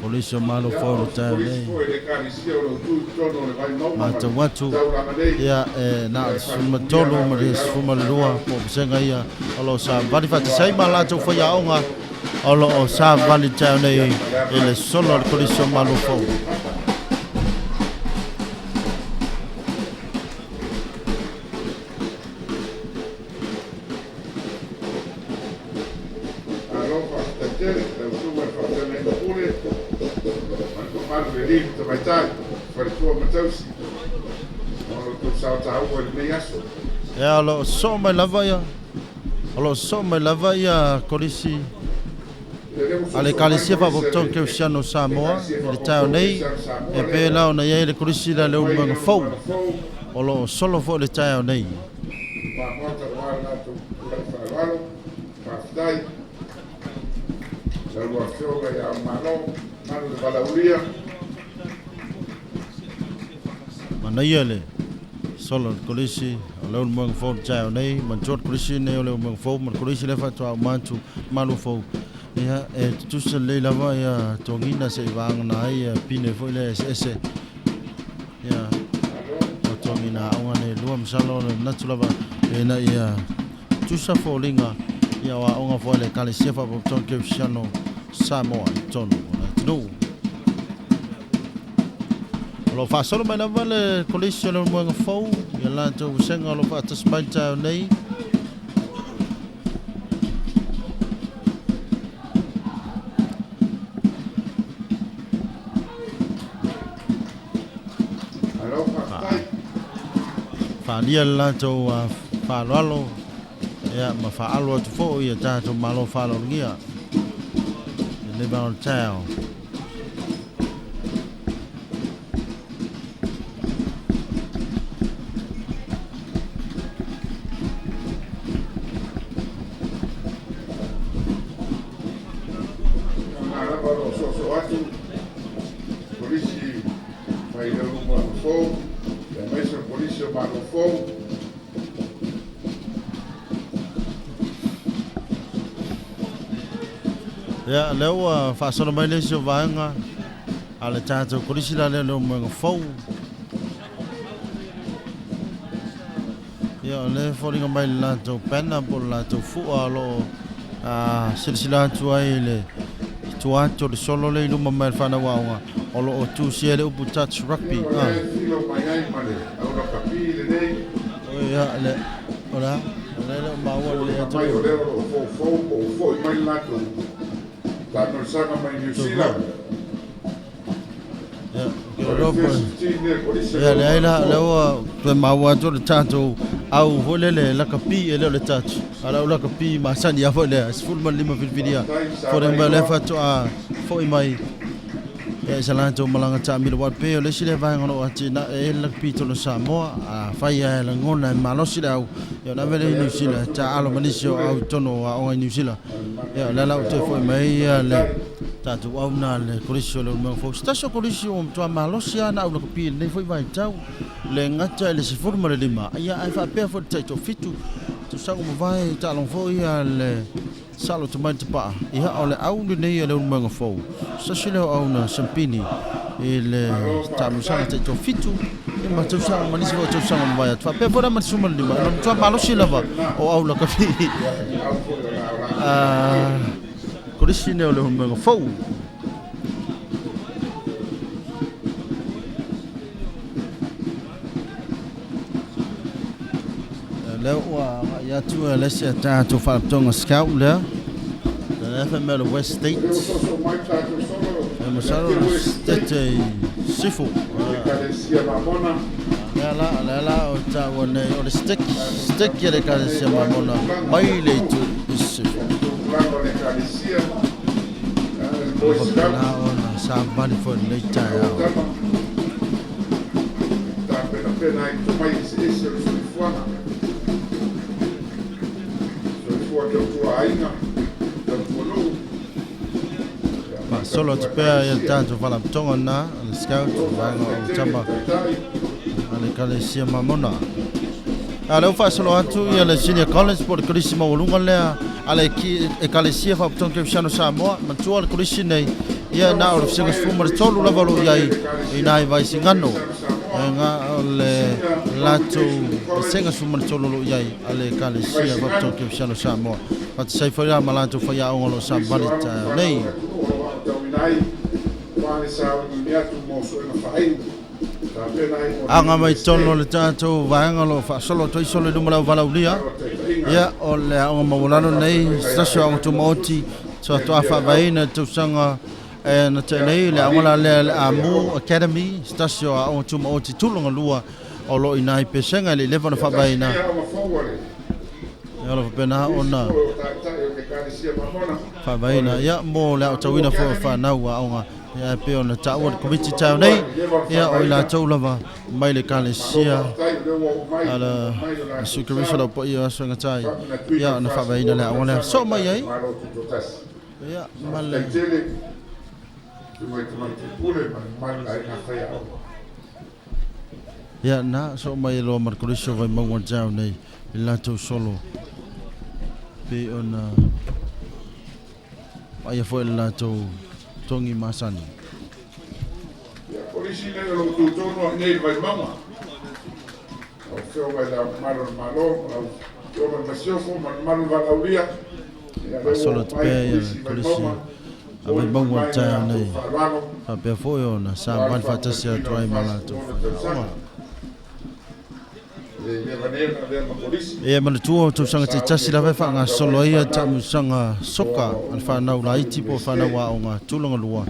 Kolisi o Maluafou le taeao nei. Matau atu, ia, e na o le 13 ma le 12 po o vasega ia o lo o savali faatasi ai ma latou faiaoga o lo o savali taeao nei i le solo a le Kolisi o Maluafou. Malo faafetai tele lau susuga i le faafeagaiga pule ma le mamalu i alii ma tamaitai, faletua ma tausi mo lo outou sao taua i lenei aso. Ia, o lo o sosoo mai lava ia, o lo o sosoo mai lava ia Kolisi a le Ekalesia Faapotopotoga Kerisiano o Samoa i le taeao nei, e pei la ona i ai le Kolisi la le Ulumaga Fou, o lo o solo foi i le taeao nei. Manaia le solo a le Kolisi o le Ulumaga Fou i le taeao nei, manatua le Kolisi lenei o le Ulumaga Fou ma le Kolisi lea faatoa uma atu Malu Fou. Ia, e tutusa lelei lava ia togiga seivagana ai ia pine foi lea eseese. Ia, o togiga aoga nei e lua, masalo o le manatu lava ina ia tutusa foliga ia o aoga foi a le Ekalesia Faapotopotoga Kerisiano Samoa i totonu o le atunuu. O lo o faasolo mai lava le Kolisi o le Moega Fou i a latou vasega o lo o faatasi mai i le taeao nei. Faaalia le latou faaaloalo ia ma faaalo atu foi ia tatou malo faaaloalogia i lenei vaega o le taeao. Na lava o lo o soosoo atu Kolisi mai le Ulumaga Fou, aemaise o le Kolisi o Malo Fou. Ia, lea ua faasolo mai le isi o vaega a le tatou Kolisi la lea o le Ulumaga Fou. Ia, o lea e foliga mai le latou banner po o le latou fua o lo o silasila atu ai i le tua atu o le solo lea i luma mai o le fanau aoga o lo o tusia ai le upu touch rugby. O lea e filo mai ai ma le au lakapi lenei. Ia, le, o le a? O lea e le o maua lelei atu. Mai o lea o lo o foufou po o foi mai le latou taamilosaga mai Niu Sila. Ia, leai la, lea ua toe maua atu le tatou au foi lele lakapi, e le o le touch, a o le au lakapi masani lava foi lea, 15 filifilia. Foliga mai o lea faatoa foi mai ia i sa latou malaga taamilo, aua e pei o le isi lea vaega o lo o atinae ai le lakapi i totonu o Samoa. Afai lava e lagona e malosi le au, ia ona ave lea i Niu Sila e taaalo ma nisi o au i totonu o aoga i Niu Sila. Ia, o lea la ua toe foi mai ai le tatou au na le Kolisi o le Ulumaga Fou. Se tasi o Kolisi ua matua malosi lava na au lakapi i lenei foi vaitau, le gata i le 15, ia ae faapea foi le taitoafitu tausaga ua mavae taaloga foi le Salo Tamai Tapaa. Ia, o le au lenei a le Ulumaga Fou, se tasi lea o au na siampini i le taamilosaga taitoafitu ia ma tausaga ma nisi foi o tausaga ua mavae atu. Faapea foi la ma le 15, o le matua malosi lava o au lakapi. Kolisi nei o le Ulumaga Fou. Lea ua agai atu le isi a tatou faalapotopotoga scout lea. Lea fai mai o le West State. E masalo le state i Sifo. Lea la, lea la o taua nei o le stick, stick ia le Ekalesia Mamona mai le itu i Sifo. Ua faapena ona savali foi i lenei taeao. Tapenapena ai tomai eseese o le soifuaga, soifua tautua aiga, tautua nuu. Faasolo atu pea ia le tatou faalapotopotoga lena, le Scout, vaega o Autama. a le Ekalesia Mamona. A o lea ua faasolo atu ia le Senior College po o le Kolisi Maualuga lea a le Ekalesia Faapotopotoga Kerisiano Samoa. Manatua o le Kolisi nei, ia na o le Vasega 13 lava o lo o i ai i ina i Vaisigano. E na o le latou Vasega 13 o lo o i ai a le Ekalesia Faapotopotoga Kerisiano Samoa. Faatasi ai foi la ma latou faiaoga o lo o savavali i taeao nei. Aga mai totonu o le tatou vaega o lo o faasolo atu ai solo i luma le auvalaulia. Ia, o le aoga maualalo lenei, se tasi o aoga tumaoti sa faatoa faavaeina i le tausaga e na tea nei, le aoga la lea le Amu Academy, se tasi o aoga tumaoti tulaga lua o lo o i ina i Pesega i le 11 na faavaeina. Ia, o lo o faapena ona faavaeina, ia, mo le aotauina foi o fanau aoga. Ia, e pei ona taua le Komiti taeao nei, ia, o i latou lava mai le Ekalesia a le Iesu Keriso lau paia o aso e gata ai, ia, ona faavaeina le aoga lea. Soo mai ai, ia, ma le. Ia, na, soo mai ai loa ma le Kolisi o Vaimauga taeao nei i le latou solo, pei ona Aia foi le latou togi masani. Ia, Kolisi nei o lo o tutonu ai nei i le Vaimauga. Lau Afioga i le Ao Mamalu o le Malo, lau Afioga i le Masiofo ma le mamalu o le Valaaulia, ia lea ua Faasolo oo atu mai pea ia Kolisi le Kolisi Vaimauga, a momoli Vaimauga mai i le taeao latou nei. faaaloalo, Faapea foi ona aua le savavali faatasi faamanatuina atu o le ai ma latou 40 faiaoga. tausaga. E le avane na avea ma Kolisi, Ia manatua o ia tausaga sa taitasi umi lava e foi ma tau faagasolo ai ai ia fanau taamilosaga ua soka a le uma fanau ona fai laiti po o Iunivesite. fanau aoga tulaga lua.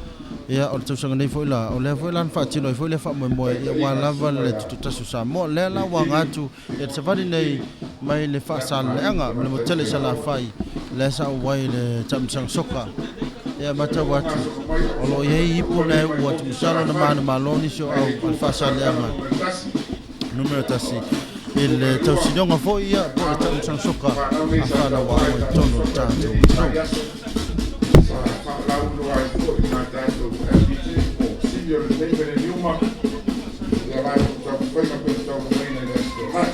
Ia o le tausaga nei foi la, o lea foi la na faatino ai foi lea faamoemoe ia aua Taitaiga lava susuga le ia tututasi o Samoa. O lea la ua aga Tuitili, atu ia le savali nei Tuitili, mai le ia ma alii Faasaleleaga ma le tamaitai Motele i faiaoga. Salafai, lea sa auai i le taamilosaga soka. Ia Ia lea matau ua atu gasolo mai o au lo o feoga i i ai ipu atunuu lea nei ua Vaimauga i tumusalo na Salafai, manumalo nisi o mai au le a itu le Faasaleleaga Faasaleleaga Nu.1, numera ia tasi i le numera 2, tausilioga foi ia ia po o le malo taamilosaga soka fanau nei a sa fanau tauva aoga i i tatou totonu o le soka tatou lenei atunuu. vaiaso sa faalauiloa ai foi ma tatou LPG po o sili o lenei meleniuma ia latou taumafaiga pe taumafaiga i le Aso Toonai.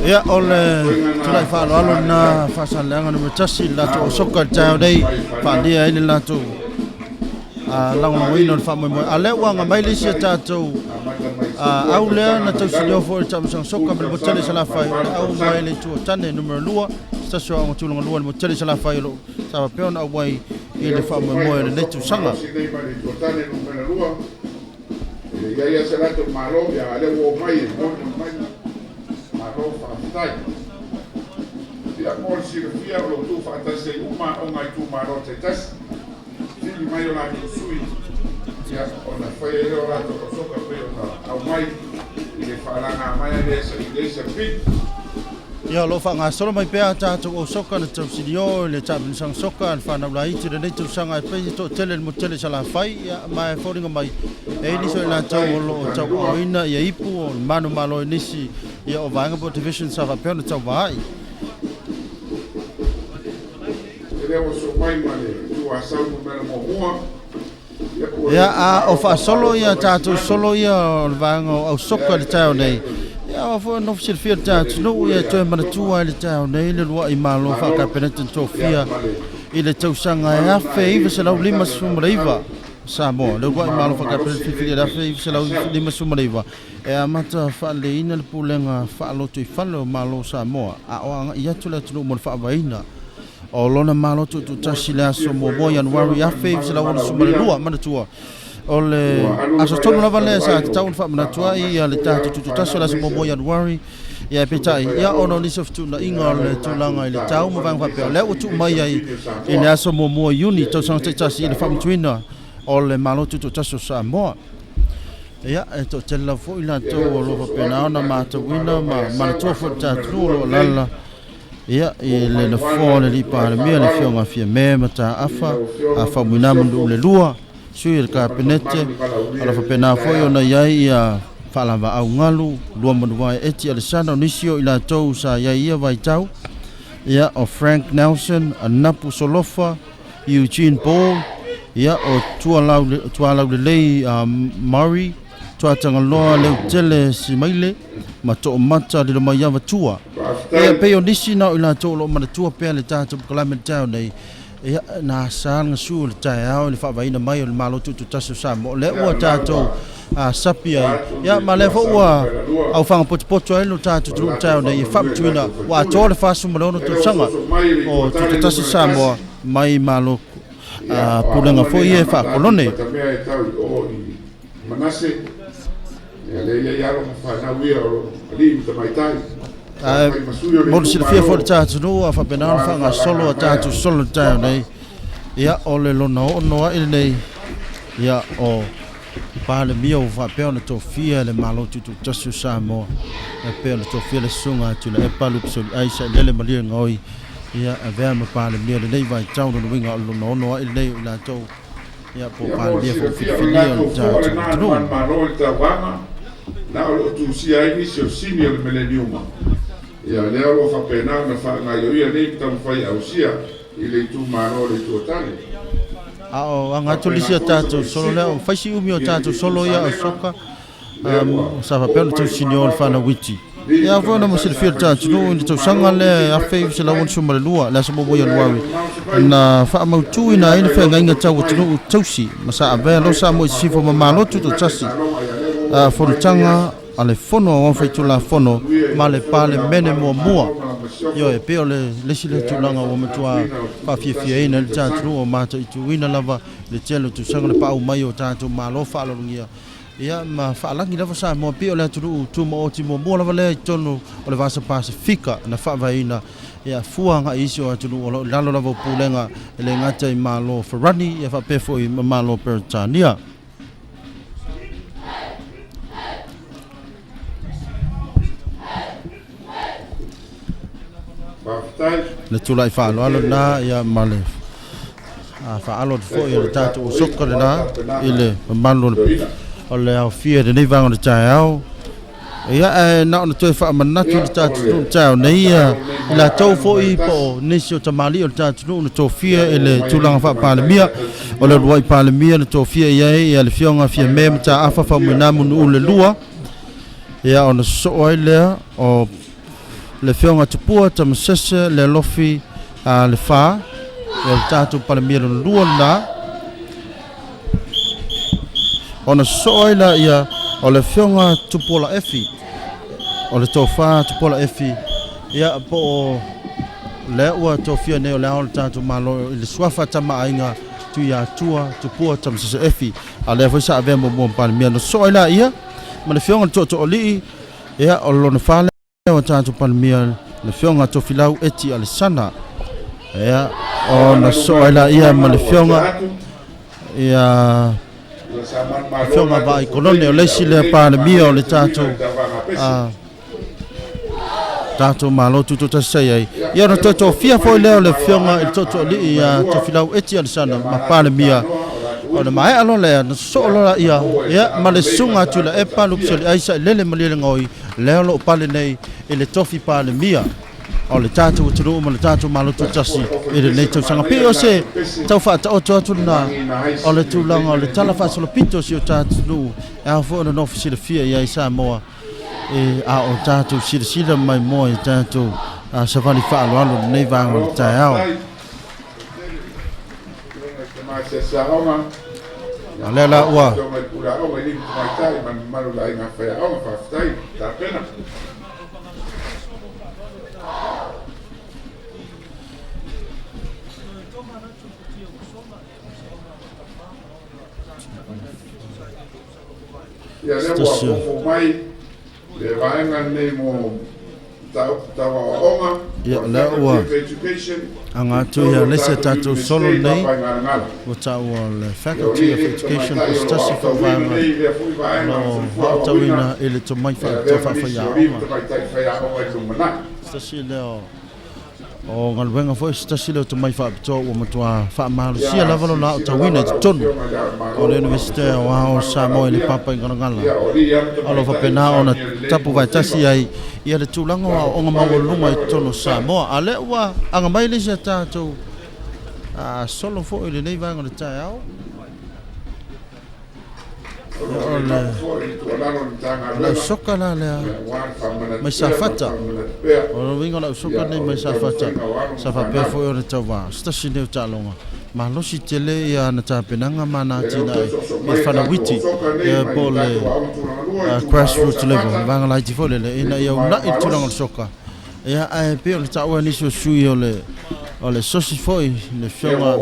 Ia, o Ia, le toega na tulai faaaloalo faasalalelai lena Faasaleleaga Nu.1 i le latou malo osoka i le taeao momoli nei, mai fanau faaalia ai le latou lau afioga lagolagoina o alii le ma faamoemoe. lau A lea ua afioga aga i mai le isi a tamaitai tatou amata mai sefua au lea tausaga na agai i lalo tausilio foi i le taamilosaga soka 10 ma le Motele i tausaga ma Salafai, le o le 8 au mai tausaga. le Itu o Tane Numera 2, se tasi o aoga tulaga lua i le Motele i Salafai o lo o sa faapea ona auai i Lea le ua soo mai faamoemoe o le lenei ausoko tausaga. malosi nei mai le Itu o Tane Numera 2. E le i ai lava se latou malo, a o lea ua omai e molimoli mai. Malo faafetai. Ia, mo le silafia, o lo o tuufaatasi ai uma aoga i itumalo taitasi, fili mai o latou sui, ia, ona fai ai lea o latou tausoga pei ona aumai i le faalaga mai a le i le SLP. Ia, o lo o faagasolo mai pea a tatou ausoka na tausilio i le taamilosaga soka a le fanau laiti i lenei tausaga e pei e toatele i le motu tele i Salafai, ia, ma e foliga mai e i ai Malo nisi o i latou faafetai o lo o Sultani Lua. tauaaoina ia ipu o le manumalo i nisi ia o vaega po o divisions sa faapea ona tauvaai. E le ua soo mai ma le Itu Asau Numera muamua, ia po o le Ia, a o itumalo faasolo faamalota ia tatou Vaisigano, solo ia o le vaega o ausoka lea i e le taeao taitai nei. atu Ia, aua foi nofo silafia le le taeao alii atunuu pule ia ia toe Toma manatua ai le taeao nei le lua'i malo Malolo, faa-Kapeneta na ia tofia ma le i le tausaga e mamalu lena e alii ma tamaitai o le 1959 aufaigaluega le Samoa. Le uluai malo itumalo faa-Kapeneta malosi filifilia lenei i le mai Asau. 1959 e amata faaleleiina le pulega faalotoifale o Malo o Samoa a o aga'i atu le atunuu mo le faavaeina o lona Malo Ia, mo le Tuutuutasi i le silafia aso foi e 1 lau Afioga Ianuari ma le mamalu o le Valaaulia, 1962. Manatua, o le ua alu le aso tonu vaiaso lava talu lea sa ai tatau o ona faamanatu ai le faamamasi foi tatou alo ma tuutuutasi o fanau le aso aemaise 1 Ianuari, ia susuga peitai, ia ona o faiaoga nisi o e fetuunaiga o ala le i le latou tulaga i le tau ma taaloga vaega lenei faapea, o sa lea ua tuu filifili ai mai ai siamini o i le Samoa aso 1 Iuni ia i tausaga lenei foi taitasi i le taaloga. faamatuina o le Malo Tuutoatasi o Samoa. Ia, e toatele lava foi i latou o lo o faapena ona matauina ma manatua foi le tatou o lo o alaala ia i le nofoa o le Alii Palemia, le Afioga a Fiame Mataafa Faumuina Manu'u le 2, sui o le Kapenete. O lo o faapena foi ona i ai ia faalavaau galu Luamanuvae Eti Alesana. O nisi o i latou sa i ai ia vaitau, ia o Frank Nelson, Anapu Solofa, Eugene Ball, ia o Tualaulelei Murray, Tuatagaloa Leutele Simaile ma To'omata Lilomaiava Tua. Ia, pei o nisi na o i latou o lo o manatua pea le tatou polokalame i le taeao nei. Ia, na sa gasu le taeao i le faavaeina mai o le Malo Tuututasi o Samoa, o lea ua tatou sapi ai, ia ma lea foi ua aufaga potopoto ai lo tatou atunuu i le taeao nei e faamatuina ua atoa le 46 tausaga o Tuututasi Samoa mai Malo pulega foi e faakolone. Mea e tau i o i Manase, ia le ia i alo ma fanau ia o lo alii ma tamaitai. Mo le silafia foi le tatou a faapena ona faagasolo a tatou solo le taeao nei. Ia, o le lona ono ai lenei ia o Palemia ua faapea ona tofia le Malo Tuututasi o Samoa, e pei ona tofia le Susuga a Tuilaepa Lupesoliai Sailele Malielegaoi, ia avea ma Palemia lenei vaitau. Lona uiga o le lona ono ai lenei o i latou ia po o Palemia foi filifilia o le tatou atunuu. Malo i le tauvaga na o loo tusia ai nisi o sini o le meleniuma. Ia lea o loo faapena ona faagaioia nei taumafai ausia i le itumalo o le Itu o Tane. A o aga atu lisi o tatou solo lea, o faisi umi o tatou solo ia o soka sa faapea ona tausinio le fanauiti. Ia foi ona mo silafia le tatou i le tausaga lea 1962, le aso 1 Ianuari, na faamautuina ai le feagaiga tau atunuu tausi ma sa avea lo Samoa i Sisifo ma Malo Tutoatasi, fonotaga a le Fono Aoao Faitulafono ma le Palemene muamua. Ioe, e pei o le isi le tulaga ua matua faafiafiaina le tatou o mataituina lava le tele o tausaga le paau mai o tatou malo faaaloalogia, ia ma faalagi lava Samoa pei o le atunuu tumaoti muamua lava lea i totonu o le Vasa Pasefika na faavaeina, ia fua agai isi o atunuu o lo o i lalo lava o pulega e le gata i Malo Farani, ia faapea foi ma Malo Peretania. Le tulai faaaloalo lena, ia ma le faaalo atu foi o le tatou soka lena i le mamalu o le aofia i lenei vaega o le taeao. Ia, ae na ona toe faamanatu le tatou atunuu taeao nei, ia i latou foi po o nisi o tamalii o le tatou atunuu na tofia i le tulaga faapalemia. O le uluai Palemia na tofia i ai ia le Afioga Fiame Mataafa Faumuina Munu'u le 2, ia ona sosoo ai lea o le Afioga Tupua Tamasese le Alofi le 4, ia le tatou Palemia lona lua lena. Ona sosoo ai la ia o le Afioga Tupuola Efi, o le Tofa Tupuola Efi, ia po o lea ua tofia nei o le ao o le tatou Malo i le suafa Tamaaiga Tuiatua Tupua Tamasese Efi, a lea foi sa avea muamua ma Palemia. Na sosoo ai la ia ma le Afioga le Tootooalii, ia o lona fa lea o tatou Palemia, le Afioga Tofilau Eti Alesana. Ia, ona sosoo ai la ia ma le Afioga ia Afioga Vaai Kolone, o le isi lea Palemia o le tatou Malo Tutoatasi sa i ai. Ia, ona toe tofia foi lea o le Afioga i le Tootooalii ia Tofilau Eti Alesana ma Palemia. Ona maea loa lea, na sosoo loa ia ia ma le Susuga Tuilaepa Lupesoliai Sailele Malielegaoi, lea o lo o pale nei i le tofi Palemia o le tatou atunuu ma le tatou Malo Tutasi i lenei tausaga. Pei o se tau faataoto atu lena o le tulaga o le tala faasolopito o si o tatou atunuu e ao foi ona nofo silafia i ai Samoa e a o tatou silasila mai moa i tatou savali faaaloalo lenei vaega o le taeao. A lea la ua Pulaaoga i lima tamaitai ma le mamalu o le aiga faiaoga, faafetai tapena. Ia lea ua fofo mai le vaega lenei mo Ia, o lea ua aga atu ia le isi a tatou solo lenei, ua taua o le Faculty of Education po o se tasi foi o vaega o lo o aotauina i le tomai faapitoa faafaiaoga. Se tasi lea o O galuega foi se tasi lea o tomai faapitoa ua matua faamalosia lava lona aotauina i totonu o le Iunivesite Aoao o Samoa i le papa i Galagala. O lo o faapena ona tapu vaetasi ai ia le tulaga o aoaoga maualuluga i totonu o Samoa. A o lea ua aga mai le isi a tatou solo foi i lenei vaega o le taeao. O le ausoka la lea mai Safata. O le uiga o le ausoka lenei mai Safata, sa faapea foi ona tauva. O se tasi lenei o taaloga malosi tele ia ana tapenaga ma ana atinae i le fanauiti po o le grassroots level, le vaega laiti foi lele, ina ia uunai le tulaga o le soka. Ia, ae pei ona taua e nisi o sui o le o le sosi foi le afioga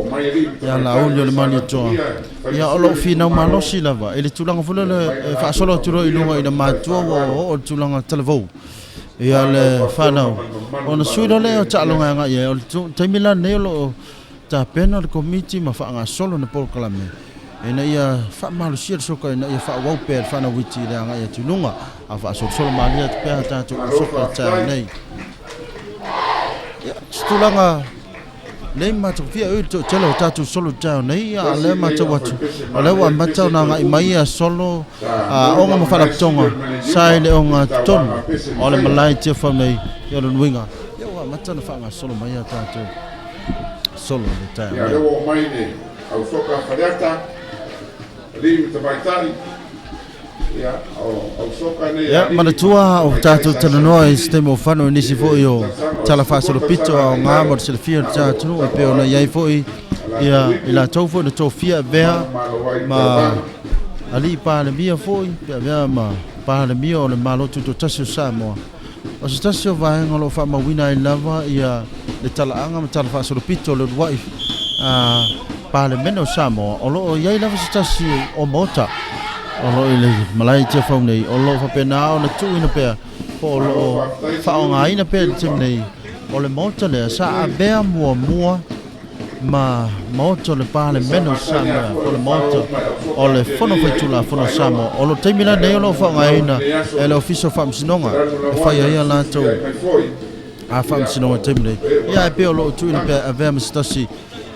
ia Laauli o le Malietoa, ia o lo o finau malosi lava i le tulaga foi lele e faasolo atu loa i luga ina matua ua oo i le tulaga talavou ia le fanau ona sui loa lea o taaloga e agai i ai. O le taimi la lenei o lo o tapena le Komiti ma faagasolo le polokalame ina ia faamalosia le soka ina ia faaauau pea le fanauiti i le agai atu i luga, a faasolosolo malie atu pea a tatou soka i le taeao nei. Ia, se tulaga nei matagofie oi le toatele o tatou solo i le taeao nei, a o lea e matau atu o lea ua amata ona agai mai ia solo aoga ma faalapotopotoga sa i le ogatotonu o le malae i Tiafau nei. Ia, o lona uiga, ia ua amata ona faagasolo mai a tatou solo i le taeao Ia, nei. lea ua oo mai le au soka a Faleata, alii ma tamaitai, ia, o au soka nei a Ia, alii ma manatua o tamaitai tatou sa talanoa i se saili taimi o fano i i nisi le foi o tausaga o tala le 12 faasolopito tausaga agai i aoga mo lalo, le silafia o a le o lo o atunuu e pei tauaao ona i atu ai foi a latou ia i ipu latou foi na tofia e avea manumalo ai i le ma tauvaga. alii Palemia foi pe avea ma Palemia o le Malo Tutoatasi o Samoa. O se tasi o vaega o lo o faamauina ai lava ia le talaaga ma tala faasolopito o le uluai Palemene o Samoa, o lo o i ai lava se tasi o Maota o lo o i le malae i Tiafau nei, o lo o faapena ona tuuina pea po o lo Malo o faafetai Siumu, faaaogaina pea i le taimi Siupa, nei. O le Maota lea sa Taipei. avea muamua ma Maota o le Ia sa Palemene o masani a Samoa foi po o o le faaoo Maota mai au o soka le pia Fono lei ai tu Faitulafono o faailoga Samoa. O lo taimi ae la lea nei o ua lo o molimau i faaaogaina lenei aso e le le Ofisa o Faamasinoga e felanulanuai fai ma ai le a latou fesuisuiai mai foi a ia Faamasinoga i o le taimi nei. e ua Ia ae pei latou o lo o tuuina faamatalaga. pea e avea ma se tasi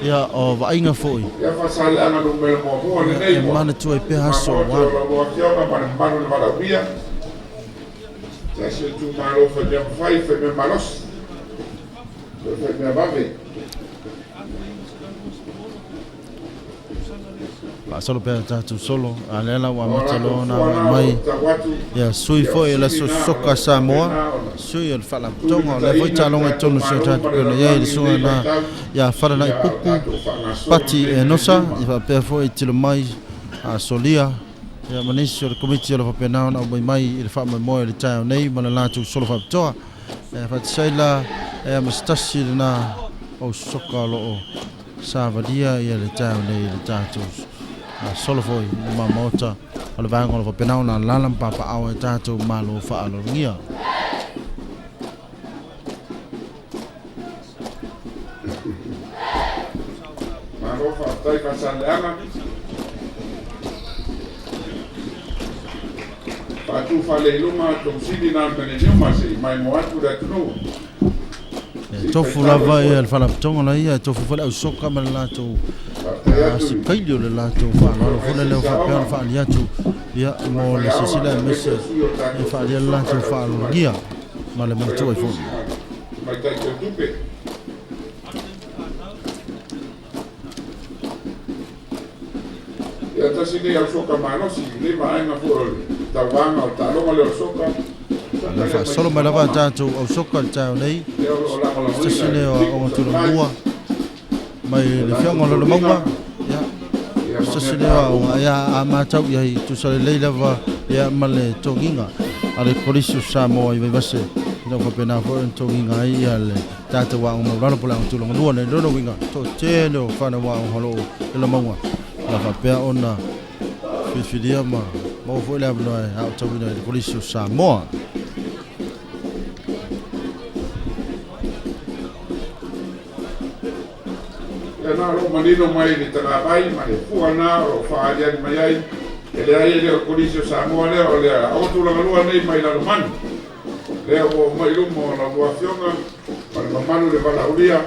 ia o vaaiga foi Ia Faasaleleaga numera muamua ia lenei e ua manatua ai pea luma aso maota ua o alu. la lua afioga ma le mamalu i le valaaulia. Tasi o itumalo fai mea mafai, fai mea malosi, toe fai mea vave. Faasolo pea tatou solo, a lea la ua O amata latou loa ona fua agai na o lo mai o tau atu ia sui ia o foi o le sili Aso na o lo Soka o Samoa, faapena ona sui o le Faalapotopotoga, o lea foi tulimataiina le taaloga i tatou totonu o si o Malo tatou ma le pei ona i ai le lalolagi i susuga lenei na vaitau ia Falanai ia a o Pupu tatou faagasolo Pati lenei Enosa, maliliuma. ia faapea foi Tilomai Solia, ia ma nisi o le Komiti o lo o faapena ona aumai mai i le faamoemoe i le taeao nei ma le latou solo faapitoa. E faatasaila la ea ma se tasi lena o soka o lo o savalia ia le taeao nei i le tatou solo foi i luma maota o le vaega o lo o faapena ona alaala ma papaao e tatou malo faaaloalogia. Malo faafetai Faasaleleaga. Faatu faaleiluma tou sili na le maliliuma se i maimoa atu le atunuu. E Se i tofu faitau ai lava foi. ia le faalapotopotoga la ia, e tofu foi le ausoka ma le latou Faafetai atu i sikaili o le latou lau faaaloalo Afioga foi i lea ua faapea Seisaoga ona ma faaali atu ia Susuga mo le Faiaoga, silasila aemaise aemaise o sui o e tatou faaalia le Soka latou lau Susuga i le faaaloalogia ma le manatua ai foi. Failautusi ma le Tamaitai Teutupe. Ia tasi nei au soka malosi i lenei vaega foi o le tauvaga o le taaloga lea o le soka, O soka le lea mai faasolo mai lava a Simamoga, tatou ausoka i le taeao nei, lea o lo o se tasi lagolagoina e lea le o Tigo aoga Supplies, tulomua mai le le latou Afioga o toliga, Lalomauga, ia, ia o se ma tasi mea lea o taamu. aoga ia a matau i ai tusa lelei lava ia ma le togiga a le Kolisi o Samoa i Vaivase ina ua faapena foi ona togiga ai ia le tatou aoga maualalo po o le aoga tulaga lua nei lona uiga toatele o fanau aoga o lo o i Lalomauga o le a faapea ona filifilia ma maua foi le avanoa e aotauina i le Kolisi o Samoa. Ia na o loo manino mai le tagavai ma le fua na o loo faaaliali mai ai, e leai e le o le Kolisi o Samoa lea, o le aoga tulagalua nei mai Lalomanu lea ua oo mai i luma o lau Afioga ma le mamalu le valaaulia.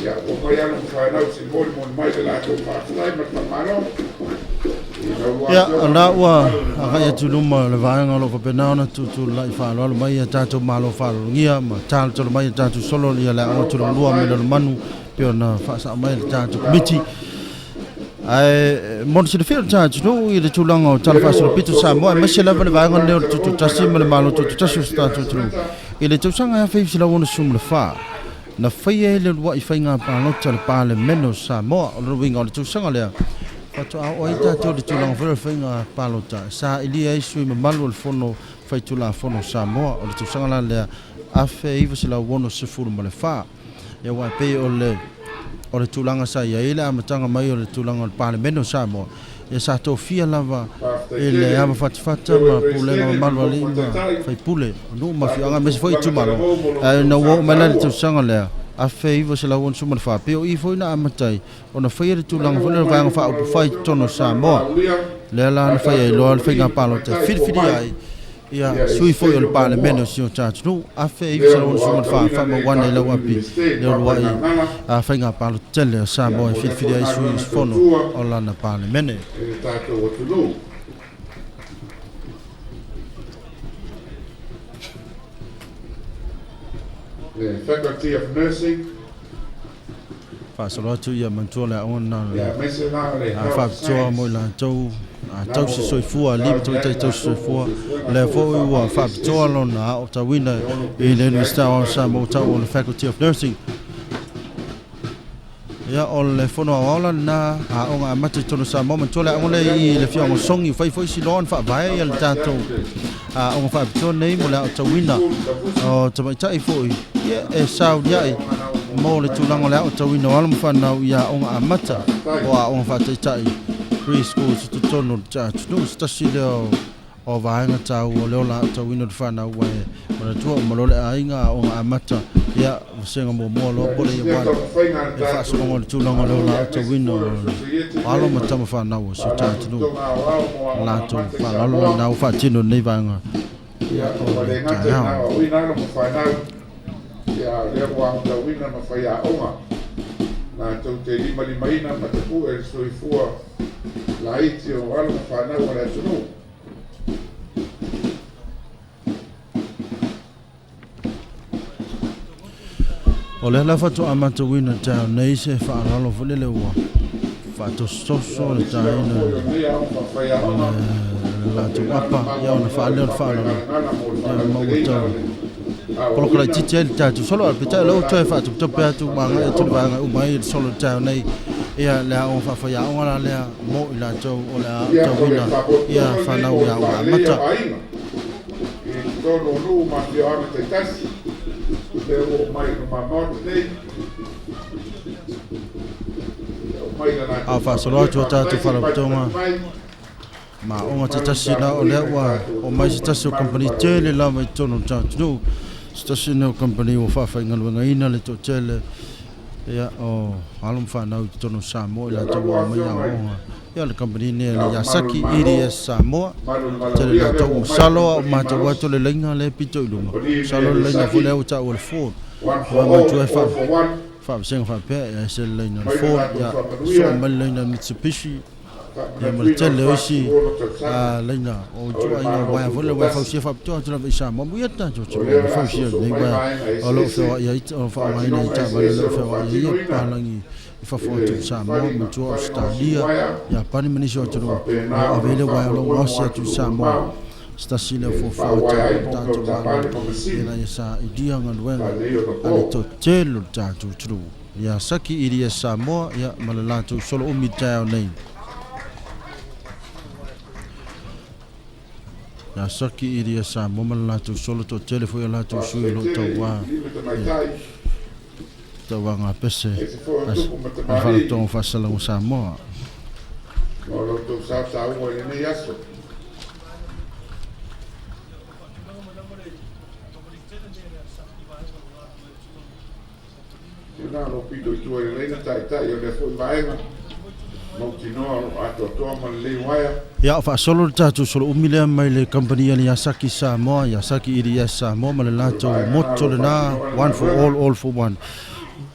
Ia ua mai alo ma fanau se i molimoli mai le latou faafetai ma le faamalo i lau Ia, Afioga o ma la le ua mamalu o le agai Malo. atu i luma le vaega o lo o faapena ona tutulai faaaloalo mai a tatou malo faaaloalogia ma talotalo mai a tatou solo ia le aoga Malo tulagalua mai faafetai Lalomanu pei ona faasao mai e le i tatou lau Komiti. Ae mo le silafia e le tatou i le tulaga o Tala lea ua Faasolopito soso Samoa, mai aemaise nisi o lava le vaega tupu lenei o le talavou mai Tututasi le ma le Malo talavou a le Tututasi o si Ekalesia tatou atunuu. Nasareta. I le tausaga 1964, na faia ai le uluai faiga palota a le Palemene o Samoa. O lona uiga o le tausaga lea, faatoa oo ai Malo tatou i le faafetai. tulaga foi lea o le faiga palota sa ilia ai sui mamalu o le Fono Faitulafono o Samoa. O le tausaga la lea 1964. Ia aua e pei o le o le tulaga sa i ai le amataga mai o le tulaga o le Palemene o Samoa, ia sa tofia lava Faafetai i le tele ava fatafata i le ma pulega Peresetene ma mamalu a le alii Nofo a ma Taitai, faipule o nuu ma tatou afioaga aemaise foi Tupulaga itumalo. talavou mo lo Ae outou na ua sa oo mai la i le taua. tausaga lea 1964, pei o i foi na amata ai ona faia le Ia tulaga lea foi ua lea o le mai vaega luma o lau faaupufai i Afioga totonu ma o le mamalu Samoa. valaaulia, Lea la a na faia ai tatou loa le alii faiga ma palota e tamaitai filifilia fomai ai ia ia i sui se foi o taimi le o Palemene muamua o si o tatou lea o loo 1964 aotauina nei faamauana i tatou lau api Iunivesite le uluai Papaigaga. faiga palota tele a Ia Samoa e mo lea filifilia foi ai sui galuega usufono tautua o lana Palemene. i le tatou atunuu. Le Faculty of Nursing. Faasolo atu ia manatua le aoga lena o le Ia aemaise la o le Health faapitoa mo i Science latou na o tausi loo soifua, alii ma sauni tamaitai ai tausi latou mo soifua. suesuega Lea foi foi ua faa-faamai faapitoa eseese lona aotauina e ono i le pesia ai Iunivesite si o o tatou Samoa tau o atunuu. le Faculty of Nursing. Ia o le fono aoao la lena aoga amata i totonu o Samoa manatua le Ia aoga o lea lea i ua le oo afioaga o mai le Sogi, ua fai foi si loa ona faavae ia le taumafai tatou atu le aoga faapitoa nei mo le aotauina pre-school Tafusi o tamaitai foi ia e le sauliai aoga na ua mo momoli le mai tulaga o le malo. aotauina o alo ma fanau i aoga amata Faafetai. po o aoga faataitai preschool i totonu o le atunuu. Se tasi lea o vaega taua o le ola aotauina o le fanau ua e manatua uma loa le aiga aoga amata ia vasega muamua loa Ia po o le nisi year lea one taumafaiga a le e faasologa tatou o le tulaga o le Malo ola aemaise aotauina foi o o le Sosiaete alo nei ma ma le tama fanau o si o tatou Faalapotopotoga Aoao mo Aoga latou Amata i faaaloalo Samoa. lena ua faatino i lenei vaega Ia o ua le le gata ina taeao. aoaoina alo ma fanau, ia a o lea ua aotauina ma faiaoga latou te limalimaina ma tapu'e le soifua laiti o alo ma fanau a le atunuu. O lea la faatoa matauina taeao nei se faaaloalo foi lele ua Ia faatosotoso o le nisi lava taina foi o lenei aoga o faafaiaoga le ua latou faapena ona apa ia maua ona avanoa i faaleo le le faaaloalo Papaigalagala mo le ia ma ua faalauteleina tau o le poloka aoaoina laitiiti ai le tatou solo ae peitai o maua lea ai ua toe latou faatopetope masi atu ma agai atu le faafaiaoga. vaega uma ai le solo i le taeao nei ia le aoga faafaiaoga la lea mo i latou o le Ia o le aotauina ia faapotopotoga lenei fanau mo i le aoga faaleleia amata. o aiga i totonu o nuu ma afioaga taitasi lea ua oo mai i luma maota nei ia aumai le A latou faasolo faamanuia. atu a Faafetai tatou se i faalapotopotoga patupatu mai ma i le aoga mamalu tetasi la o lea tapuaiga i ua tatou o mai atunuu se ma le tasi o mamalu kamupani tele valaaulia. lava i totonu o le tatou atunuu. Se tasi lenei o kamupani ua faafaigaluegaina le toatele ia o alo ma fanau i totonu o Samoa i Ia latou lau ua omai Afioga i aoaoga ia le kamupani lenei a Le le Ao Mamalu o le Yasaki Malo, EDS Samoa. mamalu i le Tele valaaulia lea latou ua oo mai le masalo a o kamupani matau atu malosi, le laina lea e pito i luma kamupani lenei masalo a le laina foi Yasaki, lea ua taua o le Ford one for ua all, manatua e all for one, faavasega faapea e ese le laina o le mai le Ford latou ia faamanuia, soo mai le laina o le Mitsubishi ia ma le faamanatuina o le tele o isi 46 tausaga laina o o le ituaiga Malo uaea foi lea uaea Tutoatasi. fausia faapitoa atu lava i Samoa amuia le tatou O atunuu lea e o le a fausia soosoo lenei mai uaea vaega o lo o eseese, feoai ai o faaaogaina i faatinoga taavale o eseese lo o o loo feoai ai ia faatinoina papalagi i i fafo le atu o Samoa faliga manatua faliga o Ausetalia uaea Iapani ma nisi o o loo atunuu o faapena lo o ave ona ai le uaea o lo o faamoemoe mo gaosi atu i atunuu Samoa mamao se tasi lea e fuafua faauaea taua ai o le mo mea o tatou Malo taavale ma masini ina ia sailia galuega faalelei ona a le po. toatele o le tatou atunuu ia Saki EDS Samoa ia ma le latou solo umi taeao nei. Ia Saki EDS Samoa ma le latou solo toatele foi o latou sui o Faafetai lo o tele tauā i alii ma i tamaitai tauaga pese aemaise foi o a tupu ma le tamalii Faalapotopotoga o Faasalaga o Samoa. mo lo outou sa taua i lenei aso. Lena o lo o pito i tua i le laina taitai o lea foi vaega, mautinoa o lo o atoatoa ma lelei uaea. Ia, o faasolo le tatou solo umi lea mai le kamupani a le Yasaki Samoa, Yasaki EDS Samoa ma le O le latou vaega lena o motto lo o lena, faatinoa le One for galuega. All, All for One.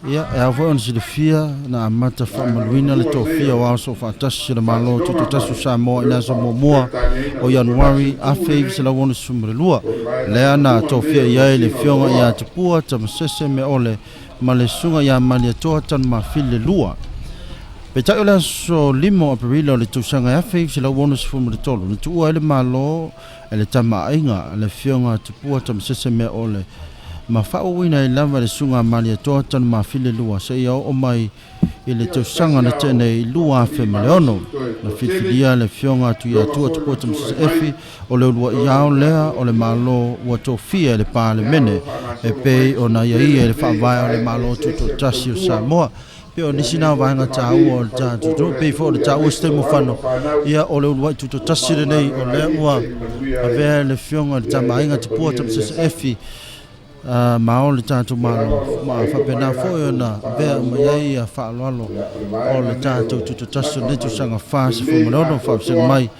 Ia, e ao foi ona silafia na amata Vaega faamaluina lona le lua lenei tofia o o le ao soofaatasi o le Malo faatinoga ma Tutoatasi o Samoa o i le lea aso ua muamua Peretaniaina o le Ianuari production tool lenei. 1962, O le vaega lea lona na lua lenei tofia o le i ai le gasiga o le Afioga ia oloa. Tupua Tamasese Meole ma le Susuga ia Malietoa Tanumafili Lua. Peitai o le aso 5 o Aperila o le tausaga 1963, na tuua ai le Malo e le Tama a Aiga, le Afioga a Tupua Tamasese Meaole, ma faaauauina ai lava e le Susuga a Malietoa Tanumafili Lua seia oo mai i le Ia, o se tausaga tasi na lava tea o nei kamupani malosi 2006. toe Na toatele, filifilia le Afioga a Afioga Tuiatua foi le Tupua tulai Tamasese mai Efi o le uluai totonu o ao le lea tatou o le atunuu. Malo ua tofia e le Ia, o lo Palemene o e faagasolo mai pei le ona solo tele aiaia i le lenei i Faavae o le vaega Malo eseese o le Tutoatasi o tautua. Samoa. Pei o Ia, nisi lenei na o foi vaega tamalii taua o ma le tatou faleupolu o atunuu, le pei foi o atunuu, le taua aemaise se taimi o o alo ma fano, fanau ia o le uluai o lo o tutoatasi lenei o faaaogaina lea ai ua se i manuia ai avea e le Afioga i le ia Tama le Aiga Tupua kamupani a le Tamasese Yasaki. Efi ma o le tatou Ia lava Malo o lo o ma faailo mai faapena le foi latou ona avea uma i faalauiloa. ai ia faaaloalo Ia, o le o vaega le lenei o lo tatou o tutoatasi o nafa lenei ma le tausaga lelei 46 faafesega atoatoa mai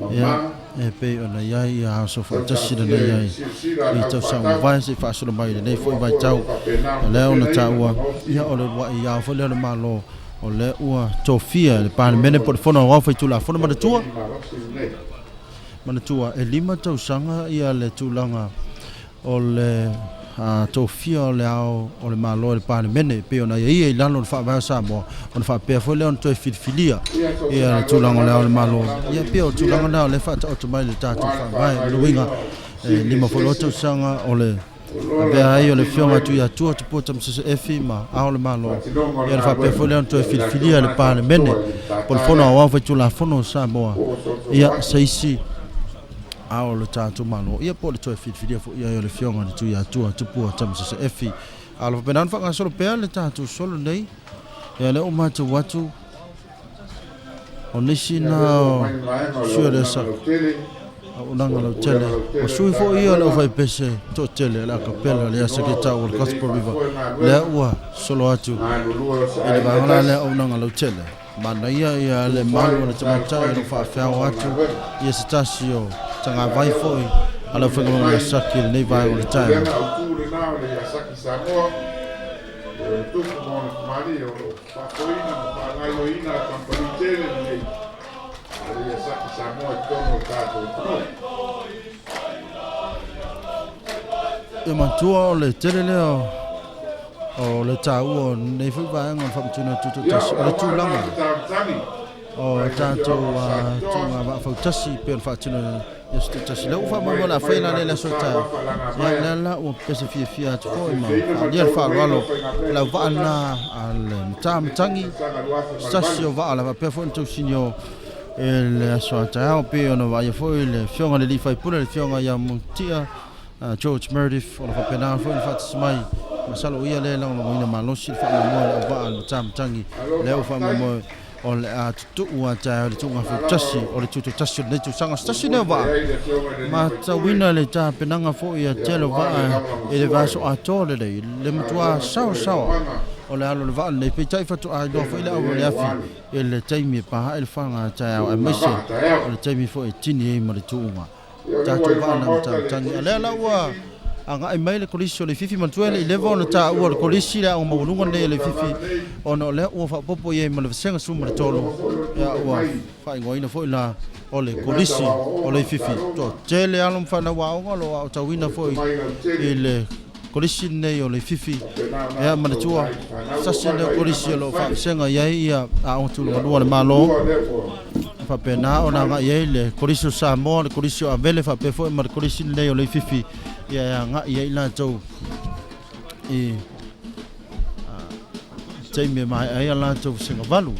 mamā ia e pei ona i ai ia aso faatasi tautafia lenei i le ai silasila a le i tausaga aufaatau. mavae se i faasolo mai i Ia, lenei foi oloa foi o lo vaitau o faapena o ona lea ona tapenaina ma taua ia gaosi o le uluai ao foi lea o le Malo o lea ua tofia e le totonu Palemene o po o le le Fono Aoao Faitulafono. Manatua kamupani malosi lenei. manatua e 5 tausaga ia le tulaga o le tofia o le ao o le Malo e le Palemene e pei ona aiaia i lalo o le Faavae o Samoa ona faapea foi lea ona toe filifilia Ia, so o se ia le galuega tulaga o le ao lava o e le Malo. faalagolago i Ia le pei o inisinia tulaga na o lea e faataoto mai i le tatou aua le Faavae. O le uiga faagaoioiga o e sini 5 foi loa eseese tausaga o le o lola e avea ai o le faatino Afioga ai a le Tuiatua Tupua Tamasese Efi ma Ao o le Malo faatinoga o le ia ona faapea galuega. foi lea ona toe Ia, o i latou filifilia e le na e Palemene faapitoa i le po o le matata Fono lea Aoao Faitulafono o Samoa ua osolosolo ia atu. se isi ao le tatou Malo ia po o le toe filifilia foi ai o le Afioga i le Tuiatua Tupua Tamasese Efi. A o lo o faapena ona faagasolo pea le tatou solo nei ia lea ua matou atu o nisi Ia, na lea ua o aumai le vaega o le sui o le auaunaga asa lautele auaunaga po o le pulega lautele lautele o o le sui foi ia o le Matagaluega. aufaipese toatele o le Ia, o le acapella le asa mautinoa ke o tau o lo o le lelei Gospel River faafoe lea galuega ua solo atu galulue o se i le aiga e vaega la tasi lea auaunaga lautele. Manaia ia le tufa ai malu o ma le tamaitai o fealofani lo i o le faafeao faatinoga o le atu galuega. ia se tasi o Ia, tagavai lea ua foi a le muliai aufaigaluega mai Yasaki i lenei ia vaega i o le le taeao. pulega autu lena o le Yasaki Samoa, o le tupu ma ona tamalii o lo o faafoeina ma faagaoioiina le kamupani tele lenei o le Yasaki Samoa i totonu o le tatou atunuu. Ia matua o le tele lea o le taua o lenei foi vaega o le faamatuna Ia, tutoatasi o o le le auvaa lena tulaga o Matamatagi o mai le tatou afioaga o Satitoa, tuuga vaafautasi pei ona faatino i aso taitasi lea ia ua ua faamoemoe o omai le a aumai fai le la lea i le latou aso sa taeao aua ia faalagamaea lea la ua pese fiafia atu ua foi ma fiafiaina faaalia le matauluaina faaaloalo o faigamea le auvaa lena tutoatasi a le i lenei matamatagi tausaga se tasi 2008. o vaa la faapea foi ona tausini o i le aso a taeao pei ona vaaia foi le afioga i le alii faipule le afioga ia Mutia George Meredith o lo o faapena foi ona faatasi mai masalo o ia lea e lagolagoina malosi le faamoemoe o le auvaa a le matamatagi Malo lea ua faafetai, faamoemoe o le a tutuu a taeao i le tuuga o lena lava o fautasi lo o o le tutoatasi o lenei tausaga. Se tasi lea mulimuli mai vaa ai le afioga i le alii faipule matauina le tapenaga foi a ia tele o aua le vaa i le lagolagosua i vaiaso le atoa lelei le matua galuega foi a le saosaoa auaunaga o le alo o le vaa lenei peitai faatoa pei iloa ona foi le i ai auale aua afi le i le taimi e pahae le faga a taeao tuuga aemaise vaa o taeao. le taimi foi e tini ai ma le tuuga Ia, o lea ua tatou i vaa luma na maota le matamatagi. A lea kolisi la le ua fifi, agai mai le kolisi o Leififi manatua e le i tasi leva foi o ona kolisi o taua le lo o kolisi le aoga tu i maualuga totonu lenei o a le Leififi taulaga nei. ona o lea ua faaopoopo i ai ma le vasega Ia, ua 13 leva foi ona ia tulai ua mai faaigoaina foi la o le e gata kolisi o o aoaoga ma Leififi. taaloga Toatele alo ma fanau aoga o lo o o aotauina le foi tomai i lautele le kolisi lenei o Leififi faapena ona ia aotauina manatua ai fanau se tasi ua lenei o vaevaeina kolisi mai o le lo o fale. faavasega i ai ia aoga Ia, tulagalua o a le le Malo tulua lea ua faapena tupu ona mai. agai ai le Kolisi o Samoa, le Kolisi o Avele faapea foi ma le Kolisi lenei o Leififi ia e agai ai latou i taimi e maea ai a latou vasega valu.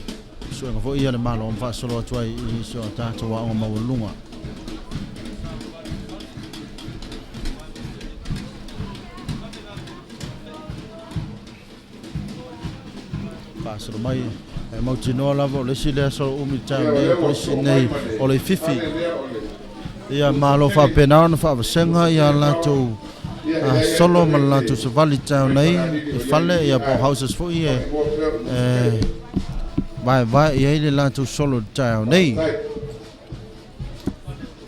Suega foi ia le Malo ma faasolo atu ai i nisi o tatou aoga maualuluga. Faasolo mai e mautinoa lava o le isi lea solo umi Ia, taeao o nei o lea ua Kolisi sosoo mai nei ma o le Leififi fale lea o le ia Tusa malo Tele, faapena ona Tusa faavasega ia Tele Power. latou solo ma le latou savali taeao nei i fale ia po o houses foi e vaevae i ai le latou solo i le taeao nei.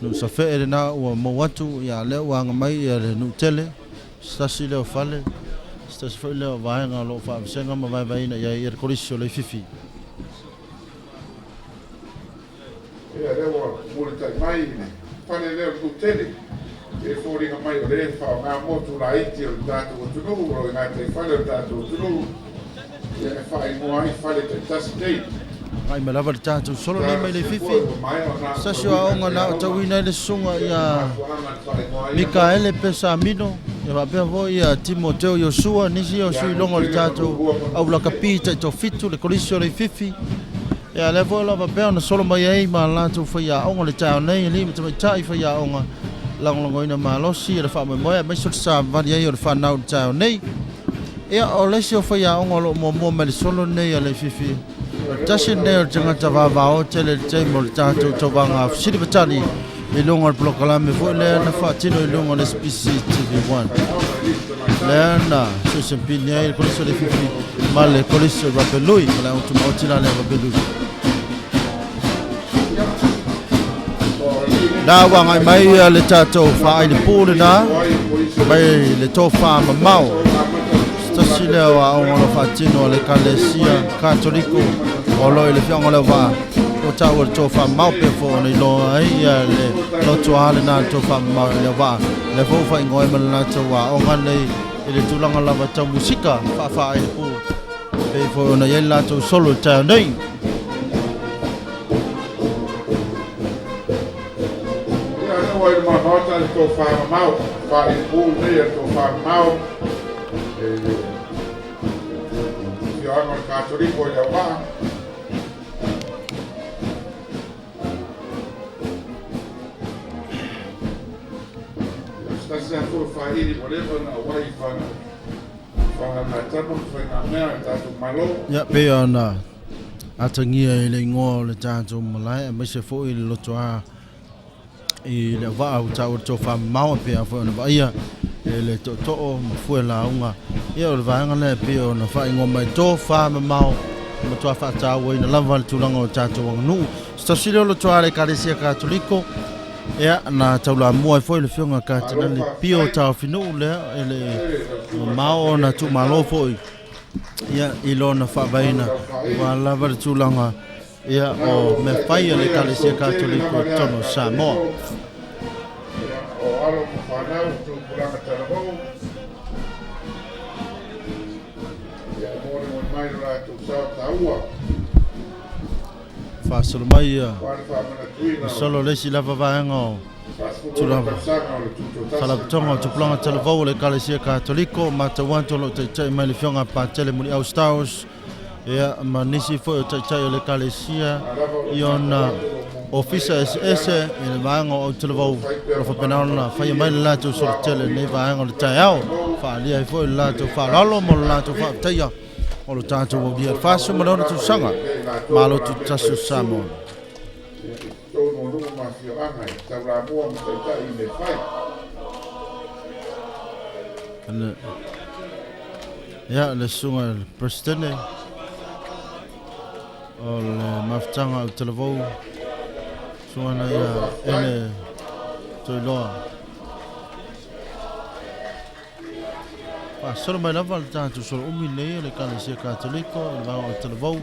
Nuu safee lena ua mou atu ia lea ua aga mai ia le nuu tele, se tasi lea o fale, se tasi foi lea o vaega o lo o faavasega ma vaevaeina i ai ia le Kolisi o Leififi. Ia lea ua mulitai mai le fale lea o le nuu tele, e foliga mai o lea e faaaoga motu laiti o le tatou atunuu, o lo o i gataifale o le tatou atunuu, ia e faaigoa ai fale taitasi nei. Agai mai lava le tatou solo nei mai Leififi, se tasi o aoga na aotauina ai le susuga ia Mikaele Pesamino, ia faapea foi ia Timoteo Iosua, nisi o sui iloga o le tatou au lakapi taitoafitu, le Kolisi o Leififi. Ia lea foi o lo o faapea ona solo mai ai ma latou faiaoga i le taeao nei, alii ma tamaitai faiaoga lagolagoina malosi e le faamoemoe aemaise o le savali ai o le fanau i le taeao nei. Ia, o le isi o faiaoga o lo o muamua mai le solo lenei a Leififi, o le tasi lenei o le tagata vavao tele i le taimi o le tatou tauvaga fesili ma tali i luga o le polokalame foi lea na faatino i luga o le SBC TV1. Lea na siosiampini ai le Kolisi o Leififi ma le Kolisi o Rapelui, ma le Aoga Tumaoti la lea Rapelui. Na ua agai mai le tatou faaailepu lena mai le tofa mamao. Se tasi lea o aoga o lo o faatino a le Ekalesia Katoliko o lo o i le Afioaga o Leauvaa, ua taua le tofa mamao pei foi ona iloa ai le lotoa lena le tofa mamao i Leauvaa. Lea foi ua faaigoa ai ma le latou aoga nei i le tulaga lava tau musika faafaailepu pei foi ona i ai le latou solo i le taeao nei. Ia, lea ua i luma o le Maota le tofa mamao, faailepu lenei a le tofa mamao e le afioaga o le Katoliko i Leauvaa. Ia, o se tasi lava foi o faili ua leva ona auai i faagatanu le faigamea a le tatou Malo. Ia, pei ona atagia i le igoa o le tatou malae aemaise foi le lotoa i le auvaa ua taua le tofa mamao e pei lava foi ona vaaia e le tootoo ma fue lauga. Ia, o le vaega lea e pei ona faaigoa mai tofa mamao e matua faatauaina lava le tulaga o tatou aganuu. Se tasi lea o lotoa a le Ekalesia Katoliko. Ia, na taulamua ai foi le Afioga Katinali Pio Taofinuu lea e le mamao ona tuumalo foi ia i lona faavaeina ua lava le tulaga ia o mea fai a le Ekalesia Katoliko i totonu o Samoa. O alo ma fanau tupulaga talavou ia molimoli mai lo latou sao taua. Faasolo mai ia solo le isi lava vaega o tulaga Faalapotopotoga o Tupulaga Talavou o le Ekalesia Katoliko, matau atu o lo o taitai mai le Afioga a Patele Muliau Stiles, ia ma nisi foi o taitai o le Ekalesia i ona ofisa eseese i le vaega o Autalavou, o lo o faapena ona faia mai le latou solotele i lenei vaega o le taeao, faaalia ai foi le latou faaaloalo ma le latou faafetaia o lo tatou aulia i le 46 tausaga Malo Tutoatasi o Samoa. Totonu o nuu ma afioaga e taulamua ma taitai i mea fai. Ia, le susuga i le Peresetene o le Mafutaga o Talavou, susuga na ia Ene Toiloa. Faasolo mai lava le tatou solo umi lenei o le Ekalesia Katoliko i le vaega o Talavou,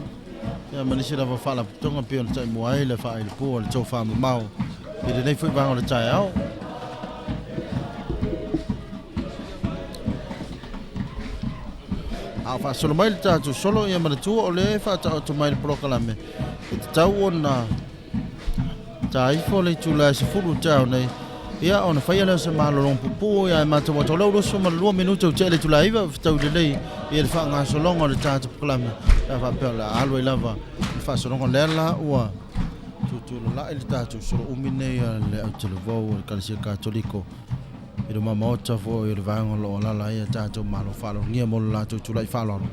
ia ma nisi lava faalapotopotoga pei ona taimua ai le faaailepua o le tofamamao i lenei foi vaega o le taeao. A o faasolo mai le tatou solo, ia manatua o lea e faataoto mai le polokalame e tatau ona ta ifo le itula e 10 i le taeao nei, ia ona faia lea o se malologa puupuu, ia ae matau atu o lea ua 22 minute ua tea le itula e 9, ua fetaui lelei ia le faagasologa o le tatou polokalame, pe a faapea o le a alu ai lava le faasologa lea la ua tutulalai le tatou solo umi nei a le autalavou o le Ekalesia Katoliko i luma maota foi o le vaega o lo o alaala ai a tatou malo faaaloalogia mo le latou tulai faaaloalo.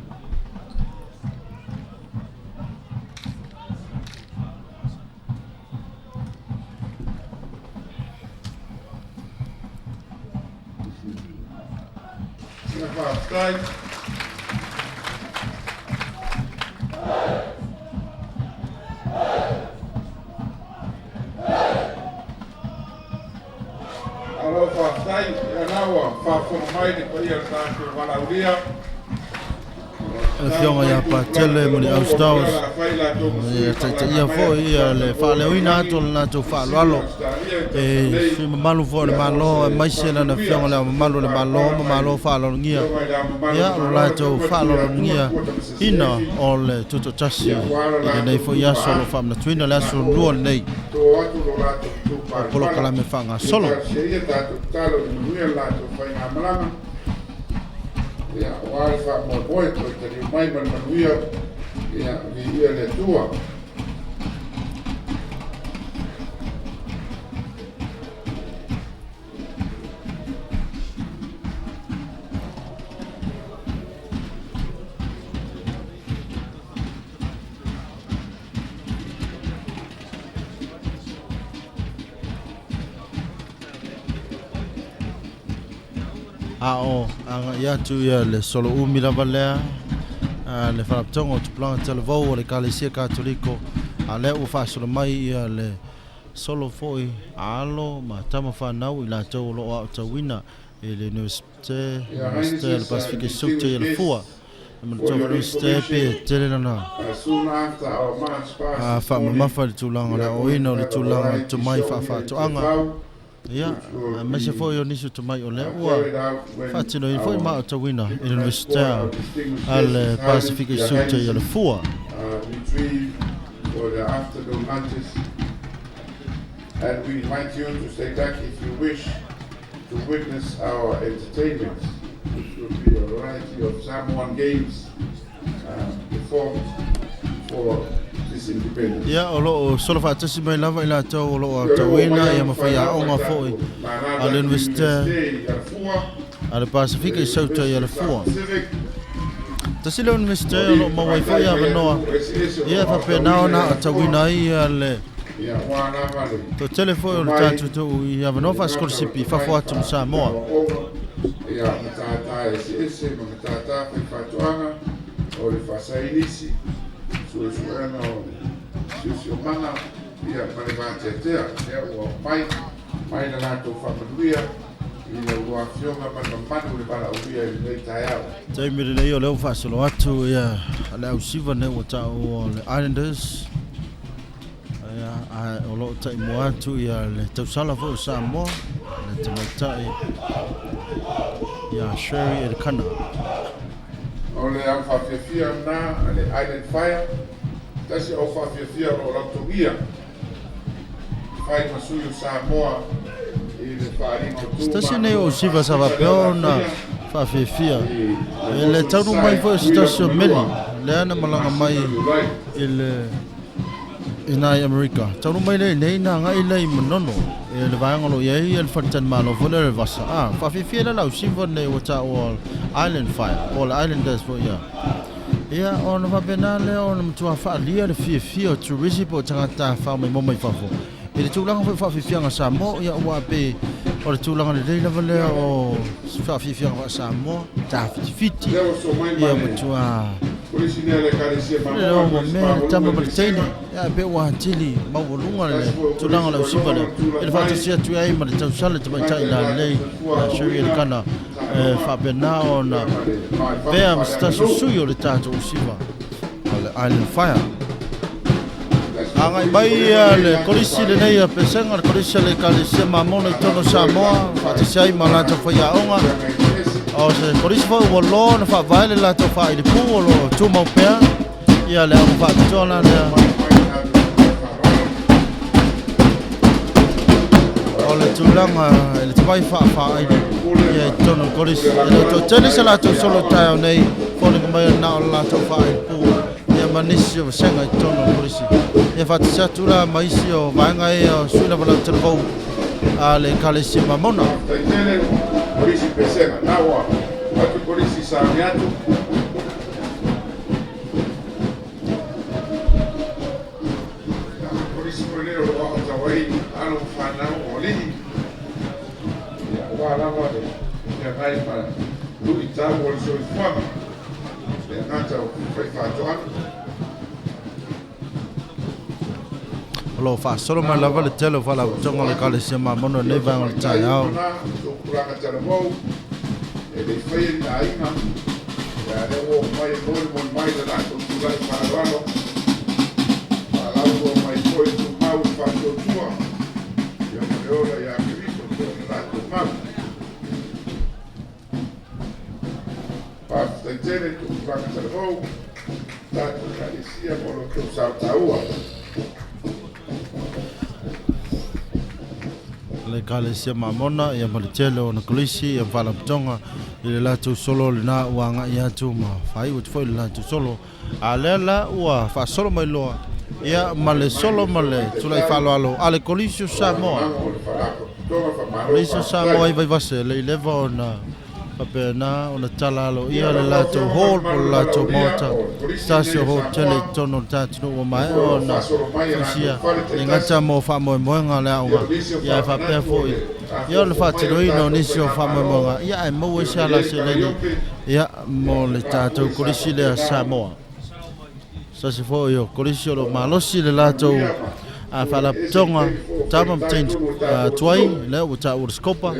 Ia faafetai. Alo faafetai, ia na ua faafofoga mai le paia o le tatou valaaulia. Afioga ia Patele ma le Ausdowers ia taitaia foi ia le faaleoina atu o le latou faaaloalo e sui mamalu foi o le Malo, aemaise lana afioga le Ao Mamalu o le Malo ma Malo faaaloalogia ia o lo latou faaaloalogia ina o le tutoatasi i lenei foi aso o lo o faamanatuina le aso lua lenei o polokalame faagasolo. Ia tatou tatalo i manuia le latou faigamalaga. Ia, aua le faamoemoe toe taliu mai ma le manuia, ia, viia le Atua. A o agai atu ia le solo umi lava lea a le Faalapotopotoga o Tupulaga Talavou o le Ekalesia Katoliko, a lea ua faasolo mai ia le solo foi a alo ma tama fanau i latou o lo o aotauina i le Universite Your Universite o le Highnesses, Pasifika i Sauta i distinguished Alafua. guests, E for manatua your foi le Universite pe information, tele lana soon after our march past a this morning, faamamafa i le tulaga o we le are going aoaoina to o le have a tulaga variety tomai show here in faafaatoaga Tiafau, ia which will aemaise be foi o nisi o tomai o lea ua carried out when faatinoina foi our ma aotauina i le diplomat Universite corps, our distinguished a guests, le His Highness, Pasifika i Their Sauta i Highnesses, Alafua. Retrieve for their afternoon lunches. And we invite you to stay back if you wish to witness our entertainment, which will be a variety of Samoan games performed for this independence. Ia o loo solo faatasi mai lava i latou o loo Ia lea ua aotauina mai ia au ma fanau faiaoga ma foi tatou a le manana Universite Universite i Alafua, a le le Pasifika i Sauta i University of South Alafua. Pacific, Tasi le Universite o o loo alii maua ai foi tamaitai avanoa faialugu eseese o ia loo faapena aotauina ona i Alafua, aotauina ai ia le ia ua lava le toatele foi o le tomai tatou tuu i e avanoa le gata o le faasikolasipi i tomai fafo atu ma Samoa. faaaoaoga ia matata eseese ma matata faifaatoaga o le faasainisi suesuega o le siosiomaga ia ma le vateatea lea ua mai mai le latou faamanuia i le ua afioga ma le mamalu le valaaulia i lenei taeao. Taimi lenei o lea ua faasolo atu ia le ausiva nei ua taua o le Islanders ia ae o loo taimua atu ia le tausala foi o Samoa le tamaitai ia Sherry Elekana. O le au faafiafia lena a le Island Fire, tasi au faafiafia o loo lautogia fai ma sui o Samoa i le faaaliga o Se tu tasi ma nei o atua siva sa Pasifika faapea lea o le ona afaia faafiafia i le e le motu i taunuu mai Sasae, foi o se Tutuila tasi ma o meli Manua lea na i le malaga mai masina o Iulai. i le i nai Amerika. Taunuu mai lea i nei na agai lea i Manono e le vaega o loo i ai le faletalimalo foi lea o le vasa. A faafiafia lea le ausiva nei ua taua o le Island Fire po o le Islanders foi ia. Ia ona faapena lea ona matua faaalia le fiafia o turisi po o tagata tafao mai mo mai fafo i le tulaga foi o faafiafiaga Samoa ia ua pe o le tulaga lelei lava lea o faafiafiaga faa-Samoa tafitifiti Lea ua so mai ma ia le matua kolisi lea le Ekalesia le Mamoa, ua kolisi mea le tama maualuga ma i le teine Pesega, ia pe ua atili maualuga le tasi foi o tulaga o kolisi le ua ausiva iloga lea ona i le tulai mai faatasi atu ai ma le tausala e tamaitai gata i latou lalelei soifua ia Sherry aoaoina, Elekana e taaloga faapena ona ia ma le maifafo vea ma se tasi o faaleaganuu. sui o le tatou ausiva o le Island Fire. Tasi foi Agai kolisi mai ua leva ia nei le latou kolisi faalii lenei a pesega le kolisi a le Ekalesia Mamona i sa totonu o lautoa i Samoa latou faatasi ai ma latou faiaoga pulega eseese. o se kolisi foi ua loa ona faavae le latou faailipu o loo tumau pea ia le auga faapitoa la Lea ua lea mai mai tatou le faaaloalo. o le Faafetai tele tulaga i le tamai afioga faafaaili i le Pule ia ma i totonu o le Pule kolisi e le o Lagolago toatele ma se le latou solo faiaoga. taeao nei foliga mai o na o le latou faailipu ia ma nisi o vasega i totonu o le kolisi ia faatasi atu la ma isi o vaega ia o sui lava lau talavou a le Ekalesia Mamona. Faafetai tele kolisi pesega. Na ua atu kolisi sauni atu. Ia, kolisi foi lea o loo aotauai alo ma fanau o alii. Ia ua lava le feagai ma Luitau o le soifuaga, le gata o faifaatoaga. O lo o faasolo mai lava le tele o faalapotopotoga o le Ekalesia Mamona i lenei vaega o le taeao. Tupulaga talavou, e le i faia ni aiga, a lea ua oo mai e molimoli mai le latou tulai faaaloalo, faalauiloa mai foi le tumau i le faatuatua, ia ma le ola ia Keriso pei ona latou mau. Faafetai tele tupulaga talavou, tatou Ekalesia mo lo outou sao taua. Le Ekalesia Mamona ia ma le tele o ona kolisi ia ma faalapotopotoga i le latou solo lena ua agai atu ma faaiu atu foi le latou solo. A lea la ua faasolo mai loa ia ma le solo ma le tulai faaaloalo a le Kolisi o Samoa. Kolisi o Samoa i Vaivase le i leva ona faapena ona tala aloaia le latou hall po o le latou maota se tasi o hotele i totonu o le ta atunuu ua maea ona fusia e gata mo faamoemoega o le aoga ia ae faapea foi ia o le faatinoina o nisi o faamoemoega ia ae maua ai se ala seleni ia mo le tatou kolisi lea Samoa. Se tasi foi o kolisi o lo o malosi le latou faalapotopotoga Tama ma James Tuai lea ua taua le Scopa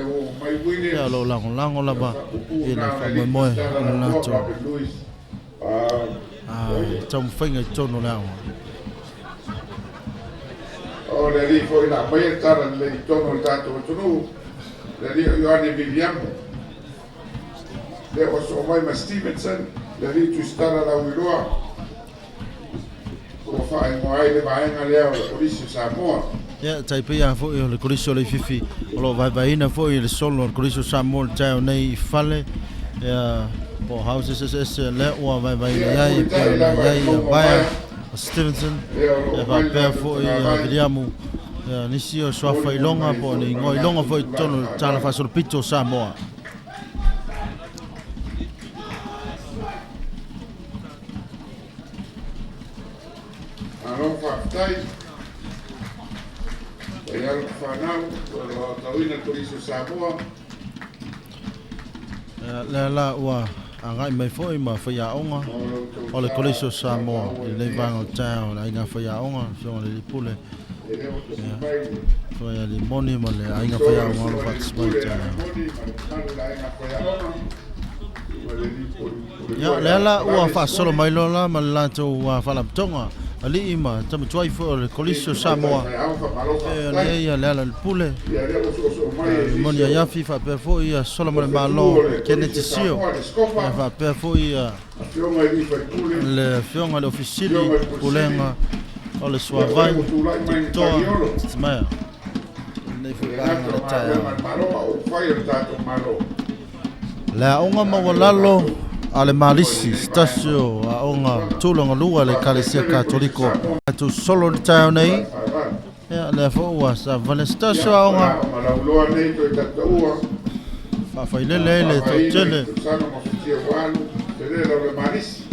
ia o lo o lagolago lava i le faamoemoe o le latou taumafaiga i totonu o le aoga. O le alii foi na aumaia le tala lelei i totonu o le tatou atunuu, le alii o Ioane Viliamu, lea ua soo mai ma Stevenson, le alii Tusitala Lauiloa, ua faaigoa ai le vaega lea o le Kolisi o Samoa. Ia, tai pei lava foi o le Kolisi o Leififi, o lo o vaevaeina foi le solo o le Kolisi o Samoa i le taeao nei i fale, ia, po o houses eseese lea ua vaevaeina i ai, e pei ona i ai ia Vaea, o Stevenson, ia faapea foi ia Viliamu, ia nisi o suafa iloga po o ni igoa iloga foi i totonu o le Tala Faasolopito o Samoa. Malo faafetai. Pai alo ma fanau, o lo o aotauina le Kolisi o Samoa. Lea la ua agai mai foi ma faiaoga o le Kolisi o Samoa i lenei vaega o le taeao, le aiga faiaoga, le Afioga i le Alii Pule, Afioga ia Limoni ma le aiga faiaoga o lo o faatasi mai i le taeao. Ia, lea la ua faasolo mai loa la ma le latou faalapotopotoga alii ma tamatuai foi o le Kolisi o Samoa, e pei ona i ai Lealailepule, Limoni Aiafi, faapea foi ia Solomon Malo, Keneti Sio, ia faapea foi ia le Afioga i le Ofisa Sili Pulega o le Suavai, Toa Titimaea. Lenei foi vaega o le taeao. Le aoga maualalo a le Malisi, se tasi o aoga tulagalua a le Ekalesia Katoliko. Tatou solo i le taeao nei, ia lea foi ua savavali se tasi o aoga faafailele ai le toatele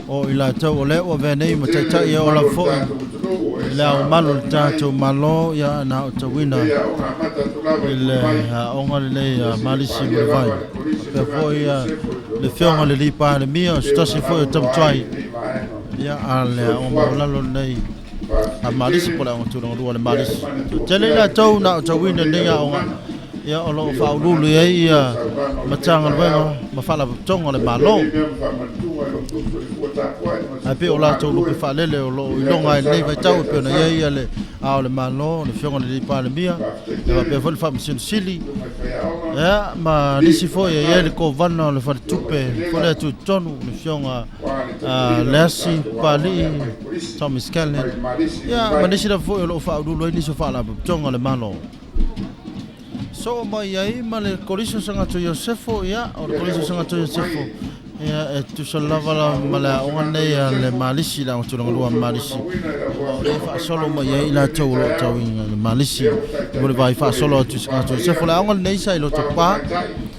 o i latou o lea ua avea nei ma taitai e ola foi i le ao malu o le tatou Malo, ia na aotauina i le aoga lenei a Malisi Mulivai. Faapea foi le Afioga i le Alii Palemia, o se tasi foi o tamatuai ia a le aoga maualalo lenei a Malisi po o le aoga tulagalua a le Malisi. Toatele i latou na aotauina i lenei aoga ia o lo o faauluulu i ai ia Matagaluega ma Faalapotopotoga a le Malo. Ae pei o latou lupe faalele o lo o iloga ai i lenei vaitau e pei ona i ai le Ao o le Malo, le Afioga i le Alii Palemia, ia faapea foi le Faamasino Sili, ia ma nisi foi e i ai le Kovana o le Faletupe foi lea Tutotonu, le Afioga a Leasi Papalii, Tommy Scanlan, ia ma nisi lava foi o lo o faauluulu ai nisi o Faalapotopotoga a le Malo. Soo mai ai ma le Kolisi o Sagato Iosefo, ia, o le Kolisi o Sagato Iosefo, ia, e tusa lava la ma le aoga lenei a le Malisi, le aoga tulaga lua a Malisi, aua o lea e faasolo mai ai i latou o lo o tauina le Malisi, mo le vai faasolo atu i Sagato Iosefo. O le aoga lenei sa i Lotopa,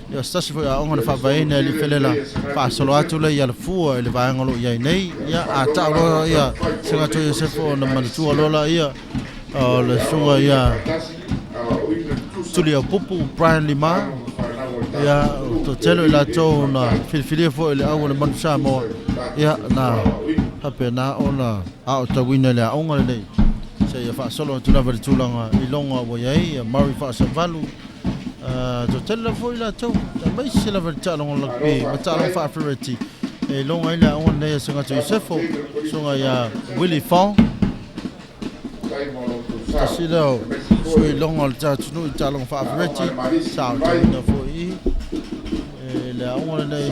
ia, o se tasi foi o aoga na faavaeina e Aliifelela, faasolo atu lea i Alafua i le vaega o lo o i ai nei, ia, a tau loa ia Sagato Iosefo ona manatua loa laia o le susuga ia Tuliaupupu Brian Lima. Ia, o toatele o i latou na filifilia foi i le au o le Manu Samoa, ia, na faapena ona aotauina i le aoga lenei seia faasolo atu lava i le tulaga iloga ua i ai ia Murray Faasavalu, toatele lava foi i latou, aemaise lava i le taaloga rugby ma taaloga faa-afereti e iloga ai le aoga lenei a Segato Iosefo, susuga ia Willie Fong. Tasi lea o sui iloga o le atunuu i taaloga faa-afereti, sa aotauina foi i i le aoga lenei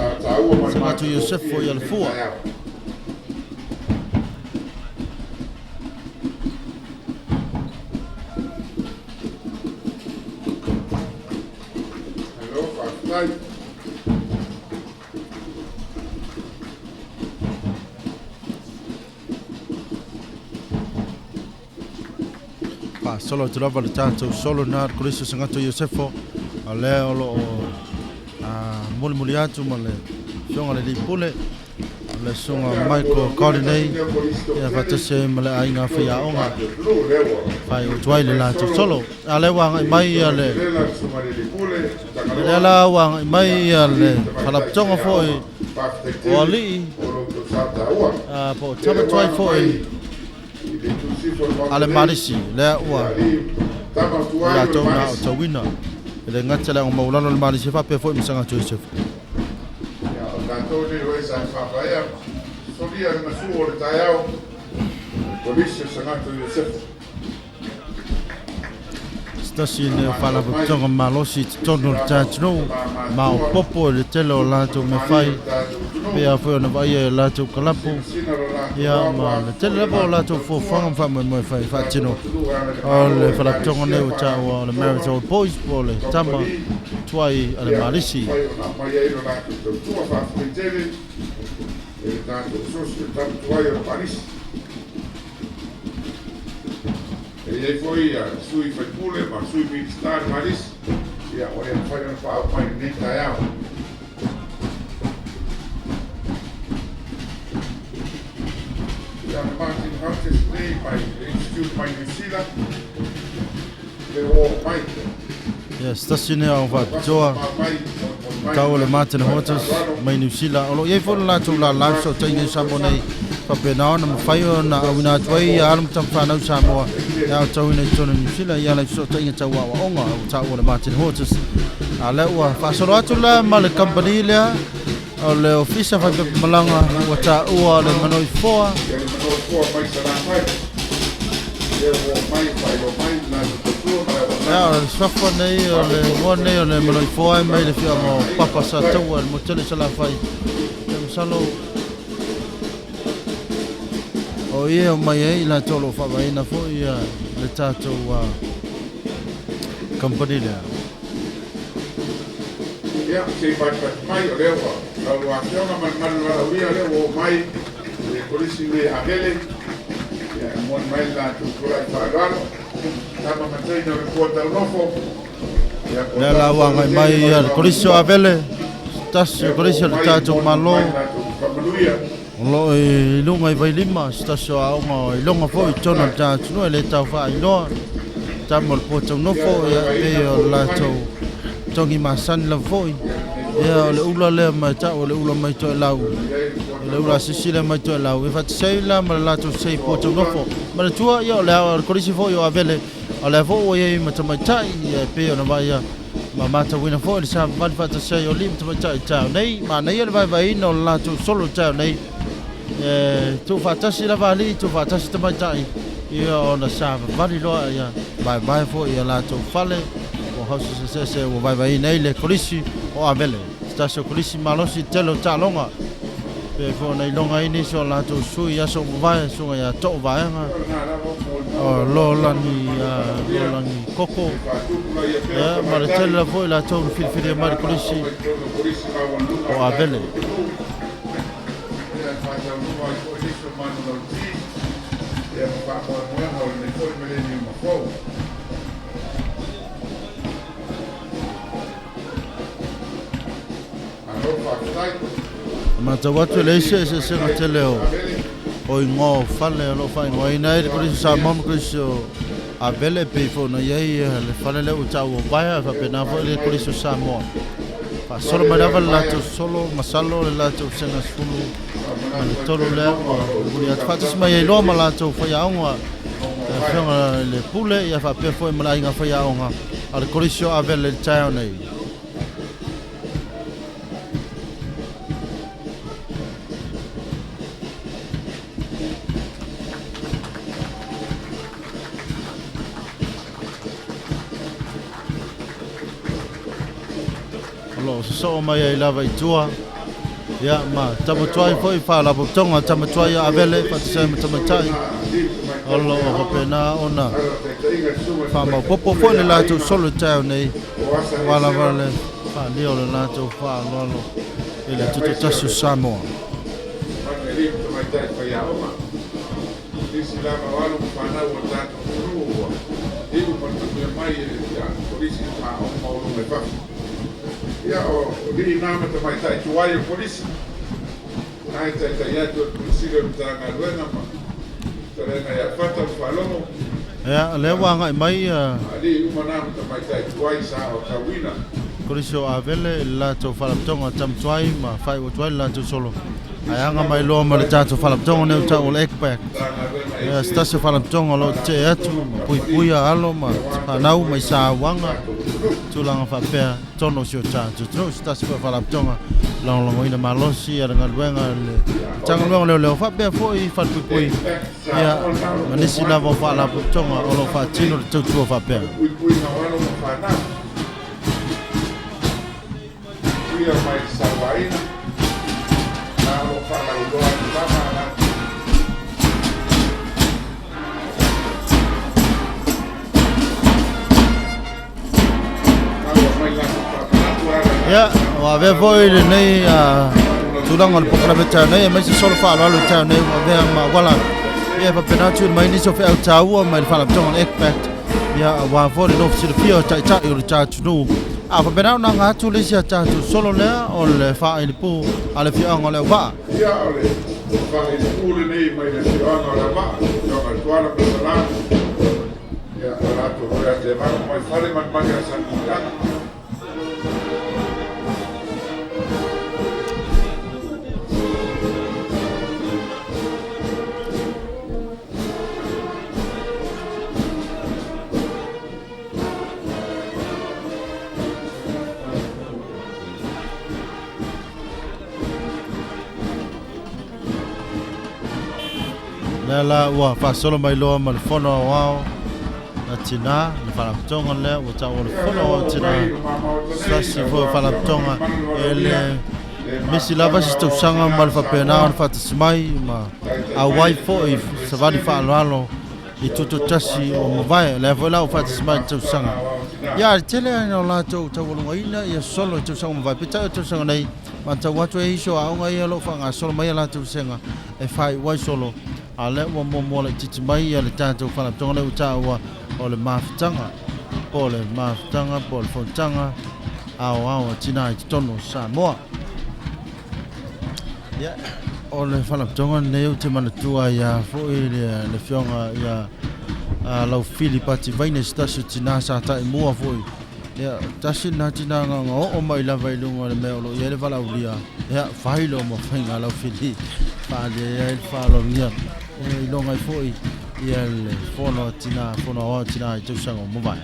Segato Iosefo i Alafua. Faasolo atu lava le tatou solo na le Kolisi o Segato Iosefo, o lea o lo o mulimuli atu ma le afioga i le alii pule, o le susuga Michael Cordiney, ia faatasi ai ma le aiga faiaoga fai utu ai le latou solo. A lea ua agai mai ia le lea la ua agai mai ia le faalapotopotoga foi o alii po o tama tuai foi a le Malisi, lea ua i latou na aotauina e le gata le ago maualalo a le Malisi faapea foi ma Saga Joseph. Ia, o tatou nei o e sa faapaea solia le masu o le taeao, le Kolisi o Sagato Iosefa. Se tasi lenei o faalapotopotoga malosi i totonu o le ta atunuu, maopoopo i le tele o latou mea fai, pei lava foi ona vaaia i latou kalapu, ia ma le tele lava o latou fuafuaga ma faamoemoe fai faatino. O le faalapotopotoga lenei ua taua o le Marriage Old Boys po o le tama tuai a le Malisi. Mafai ona aumai ai lo latou tautua. Faafetai tele i le tatou sosi o le tama tuai o le Palisi. E i ai foi sui faipule ma sui Minisita le Malisi, ia ua le mafai ona faaoo mai i lenei taeao. Ia, na Martin Hunter nei mai le Institute mai New Zealand, le ua oo mai. Ia, se tasi lenei o au faapitoa tau o le Martin Hortus mai Niu Sila, o lo o i ai foi le latou lala fesootaiga i Samoa nei, faapena ona mafai ona auina atu ai ia alo ma tamafanau Samoa e aotauina i totonu o Niu Sila i ala i fesootaiga tau aoaoga ua taua o le Martin Hortus. A lea ua faasolo atu la ma le kamupani lea o le Ofisa Faipepa Malaga ua taua o le Manoifoa. Ia, le Manoifoa mai Salafai, lea ua oo mai e faailoa mai le latou tautua ma le Ia, auaunaga. o le suafa nei o le igoa nei o le Manoifoa e mai le afioaga o Papa Sataua i le motu tele i Salafai. Ia, masalo o ia o mai ai i latou o lo o faavaeina foi ia le tatou company lea. Ia, se i fatufatu mai, o lea ua lau afioga ma le malu valaaulia, lea ua oo mai le Kolisi nei Avele, ia e momoli mai le latou tulai faaaloalo, tama ma teine o le pua taunofo, ia po o Lea tama la ua foi o agai le mai teine ia mai le Kolisi o Vaimauga, Avele, se tasi o lea ua Kolisi oo o le mai e tatou momoli Malo mai le latou faamanuia. o lo o i luga i Vailima, se tasi o aoga o iloga foi i totonu o le ta atunuu e le tau faailoa tama o le pua Ia, le taunofo, ia e vaevaeina pei o foi le o latou manu, togi masani lava foi. ia lenei foi Ia o le Kolisi, ula lea ma e tau o le ula mai Toelau, i ai le pua o le ula taunofo, asisi lea mai Toelau, e faatasai la ma le latou sei pua toaula, taunofo. Manatua, ia o le o le Kolisi foi o Avele, o lea foi ua i ai ma tamaitai, ia e pei ona vaaia ma matauina foi le savavali faatasai o alii ma tamaitai i taeao nei. Manaia le vaevaeina o le latou solo i taeao nei, e tuufaatasi lava alii, tuufaatasi tamaitai, ia ona savavali loa ia vaevae foi ia latou fale ua hausi eseese ua vaevaeina ai le Kolisi o Avele, se tasi o Kolisi malosi i le tele o taaloga pei foi ona iloga ai nisi o latou sui i aso ua mavae, susuga ia Too Vaega ia o lena lava molimau o lau afioga ma le Lolani malu valaaulia, Lolani Koko, e faatupulaia pea o ia ma le tamaitai, tele lava foi latou na o filifilia faapena mai le ona Kolisi aooga i totonu o Kolisi maualuluga o a le Avele. tatou atunuu, ia e faataunuua ai foi nisi o manulauti, ia ma faamoemoega o lenei foi meleniuma fou. Malo faafetai. Matau atu e leai se eseesega tele o o igoa o fale o lo o faaigoaina ai le Kolisi o Samoa ma Kolisi o Avele, e pei foi ona i ai le fale lea ua taua o Vaea, e faapena foi le Kolisi o Samoa. Faasolo mai lava le latou solo, masalo le latou sega 13 lea ua momoli atu faatasi mai ai loa ma latou faiaoga, le afioga i le Pule, ia faapea foi ma le aiga faiaoga a le Kolisi o Avele i le taeao nei. O lo o sosoo mai ai lava i tua ia ma tamatuai foi faalapotopotoga tamatuai a Avele faatasi ai ma tamaitai o lo o faapena ona faamaopoopo foi le latou solo i le taeao nei aua lava le faaalia o le latou faaaloalo i le Tutoatasi o Samoa. Nisi lava o alo ma fanau a le tatou atunuu ua iu ma le manuia mai e le Kolisi ma aoga maualuga i fafo. Ia, o alii na ma tamaitai tuai o le Kolisi, na e taitai atu e le Pule Sili o le Matagaluega ma Fetalaiga ia Fata ma Faalogo. Ia, lea ua agai mai Alii uma na ma tamaitai tuai sa aotauina. Kolisi o Avele i le latou faalapotopotoga tamatuai ma faaiu atu ai le latou solo. Ae aga mai loa ma le tatou faalapotopotoga nei o tau o le ECPAC. Ia, se tasi o faalapotopotoga o lo o tetee atu ma puipuia alo ma fanau mai sauaga tulaga faapea totonu o si o tatou atunuu. Se tasi foi o faalapotopotoga lagolagoina malosi le galuega a le Matagaluega o Leoleo faapea foi falepuipui ia ma nisi lava o faalapotopotoga o lo o faatino le tautua faapea. Puipuiga o alo ma fanau. Puipuia mai le sauaina. Na o lo o faalauiloa atu lava a latou. Maua mai latou faamanatu ala i Ia, ua avea foi lenei tulaga o le polokalame taeao nei, aemaise solo faaaloalo i taeao nei ua avea ma auala ia e faapena ona tuuina mai nisi o feau taua mai le faalapotopotoga o le ECPACT, ia aua foi le nofo silafia o taitai o le ta atunuu. A faapena ona aga atu le isi a tatou solo lea o le faailipu a le afioaga o Leauvaa. Ia, o le faailipu lenei mai le afioaga o Leauvaa, afioaga o Tuala ma Salani. Ia, o latou foi atevaga mai fale malimali a Salemuliaga. Lea la ua faasolo mai loa ma le fono aoao a tinā, le faalapotopotoga lea ua taua o le fono aoao a tinā, se tasi foi o faalapotopotoga e le misi lava se tausaga ma le faapena ona faatasi mai ma auai foi savali faaaloalo i tutoatasi o mavae. Lea foi la ua faatasi mai i le tausaga. Ia, le tele lava o latou taualugaina ia solo i tausaga mavae, peitai o tausaga nei, matau atu e isi o aoga ia o lo o faagasolo mai a latou vasega e faaiu ai solo, a o lea ua muamua laitiiti mai ia le tatou faalapotopotoga lea ua taua o le mafutaga po o le mafutaga po o le fonotaga aoao a tinā i totonu o Samoa. Ia, o le faalapotopotoga lenei ou te manatua ai lava foi le afioga ia Laufili Pati Vaine, se tasi o tinā sa taimua foi. Ia, tasi lena tinā na oo mai lava i luga o le mea o lo o i ai le valaaulia. Ia, fai loa ma faiga a Laufili, faaalia ai le faaaloalogia ia iloga ai foi ia le fono a tinā, fono aoao a tinā i tausaga ua mavae.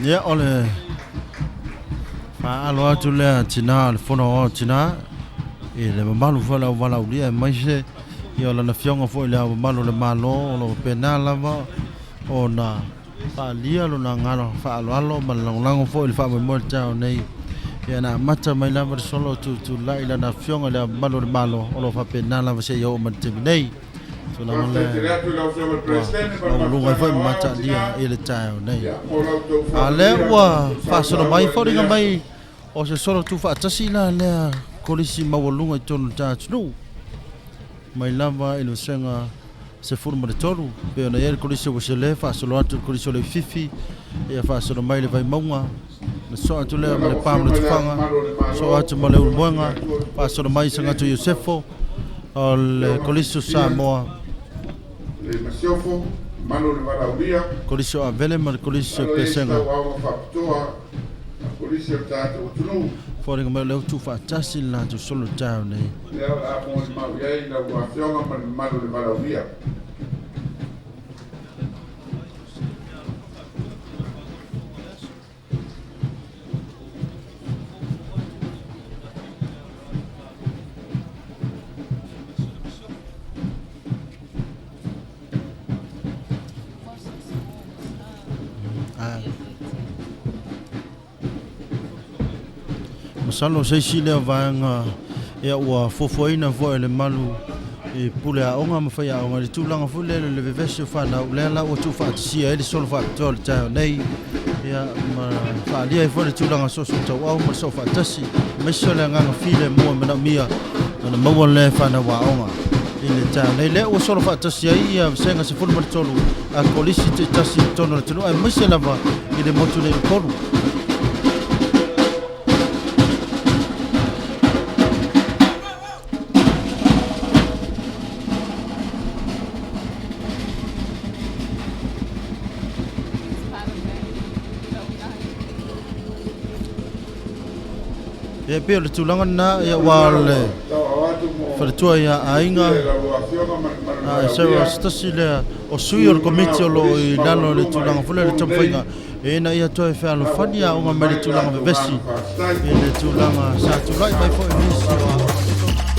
Ia, o le faaalo atu lea tinā o le fono aoao tinā i le mamalu foi o le auvalaaulia aemaise ia o lana afioga foi i le Ao Mamalu o le Malo o lo o faapena lava ona faaalia lona agaga faaaloalo ma le lagolago foi i le faamoemoe i le taeao nei. Ia na amata mai lava le solo o tutulai lana afioga i le Ao Mamalu o le Malo o lo o faapena lava seia oo mai i le taimi nei. Tulaga lea ua maualuga ai foi ma mataalia i le taeao nei. A o lea ua faasolo mai foliga mai o se solo tuufaatasi la lea kolisi maualuga i totonu o le ta atunuu mai lava i le vasega 13 pei ona i ai le kolisi o Uesele faasolo atu i le kolisi o Leififi ia faasolo mai le Vaimauga na soo atu lea ma le pa ma le tufaga soo atu ma le Ulumoega faasolo mai i Sagatu Iosefo o le kolisi o Samoa Le Masiofo, mamalu o le Valaaulia, kolisi o Avele ma le kolisi o alo i ai se Pesega. tauaoga faapitoa a Kolisi o le tatou atunuu. Foliga mai o lea ua tuufaatasi le latou solo i le taeao nei. Lea o le a molimau i ai lau Afioga ma le mamalu o le Valaaulia. Masalo se isi lea vaega ia ua fuafuaina foi e le malu i pule aoga ma faiaoga i le tulaga foi lea le vevesi o fanau lea la ua tuufaatasia ai le solo faapitoa o le taeao nei ia ma faaalia ai foi le tulaga soosoo tauau ma le soo faatasi aemaise o le agaga filemu e manaomia ona maua lea fanau aoga i le taeao nei lea ua solo faatasi ai ia vasega 13 a kolisi taitasi i totonu o le atunuu aemaise lava i le motu nei o Upolu. Ia e pei o le tulaga lena ia ua le faletua ia aiga a e sau se tasi lea o sui o le komiti o lo o i lalo i le tulaga foi lea o le taumafaiga ina ia toe fealofani aoga mai le tulaga vevesi i le tulaga sa tulai mai foi nisi o aoga.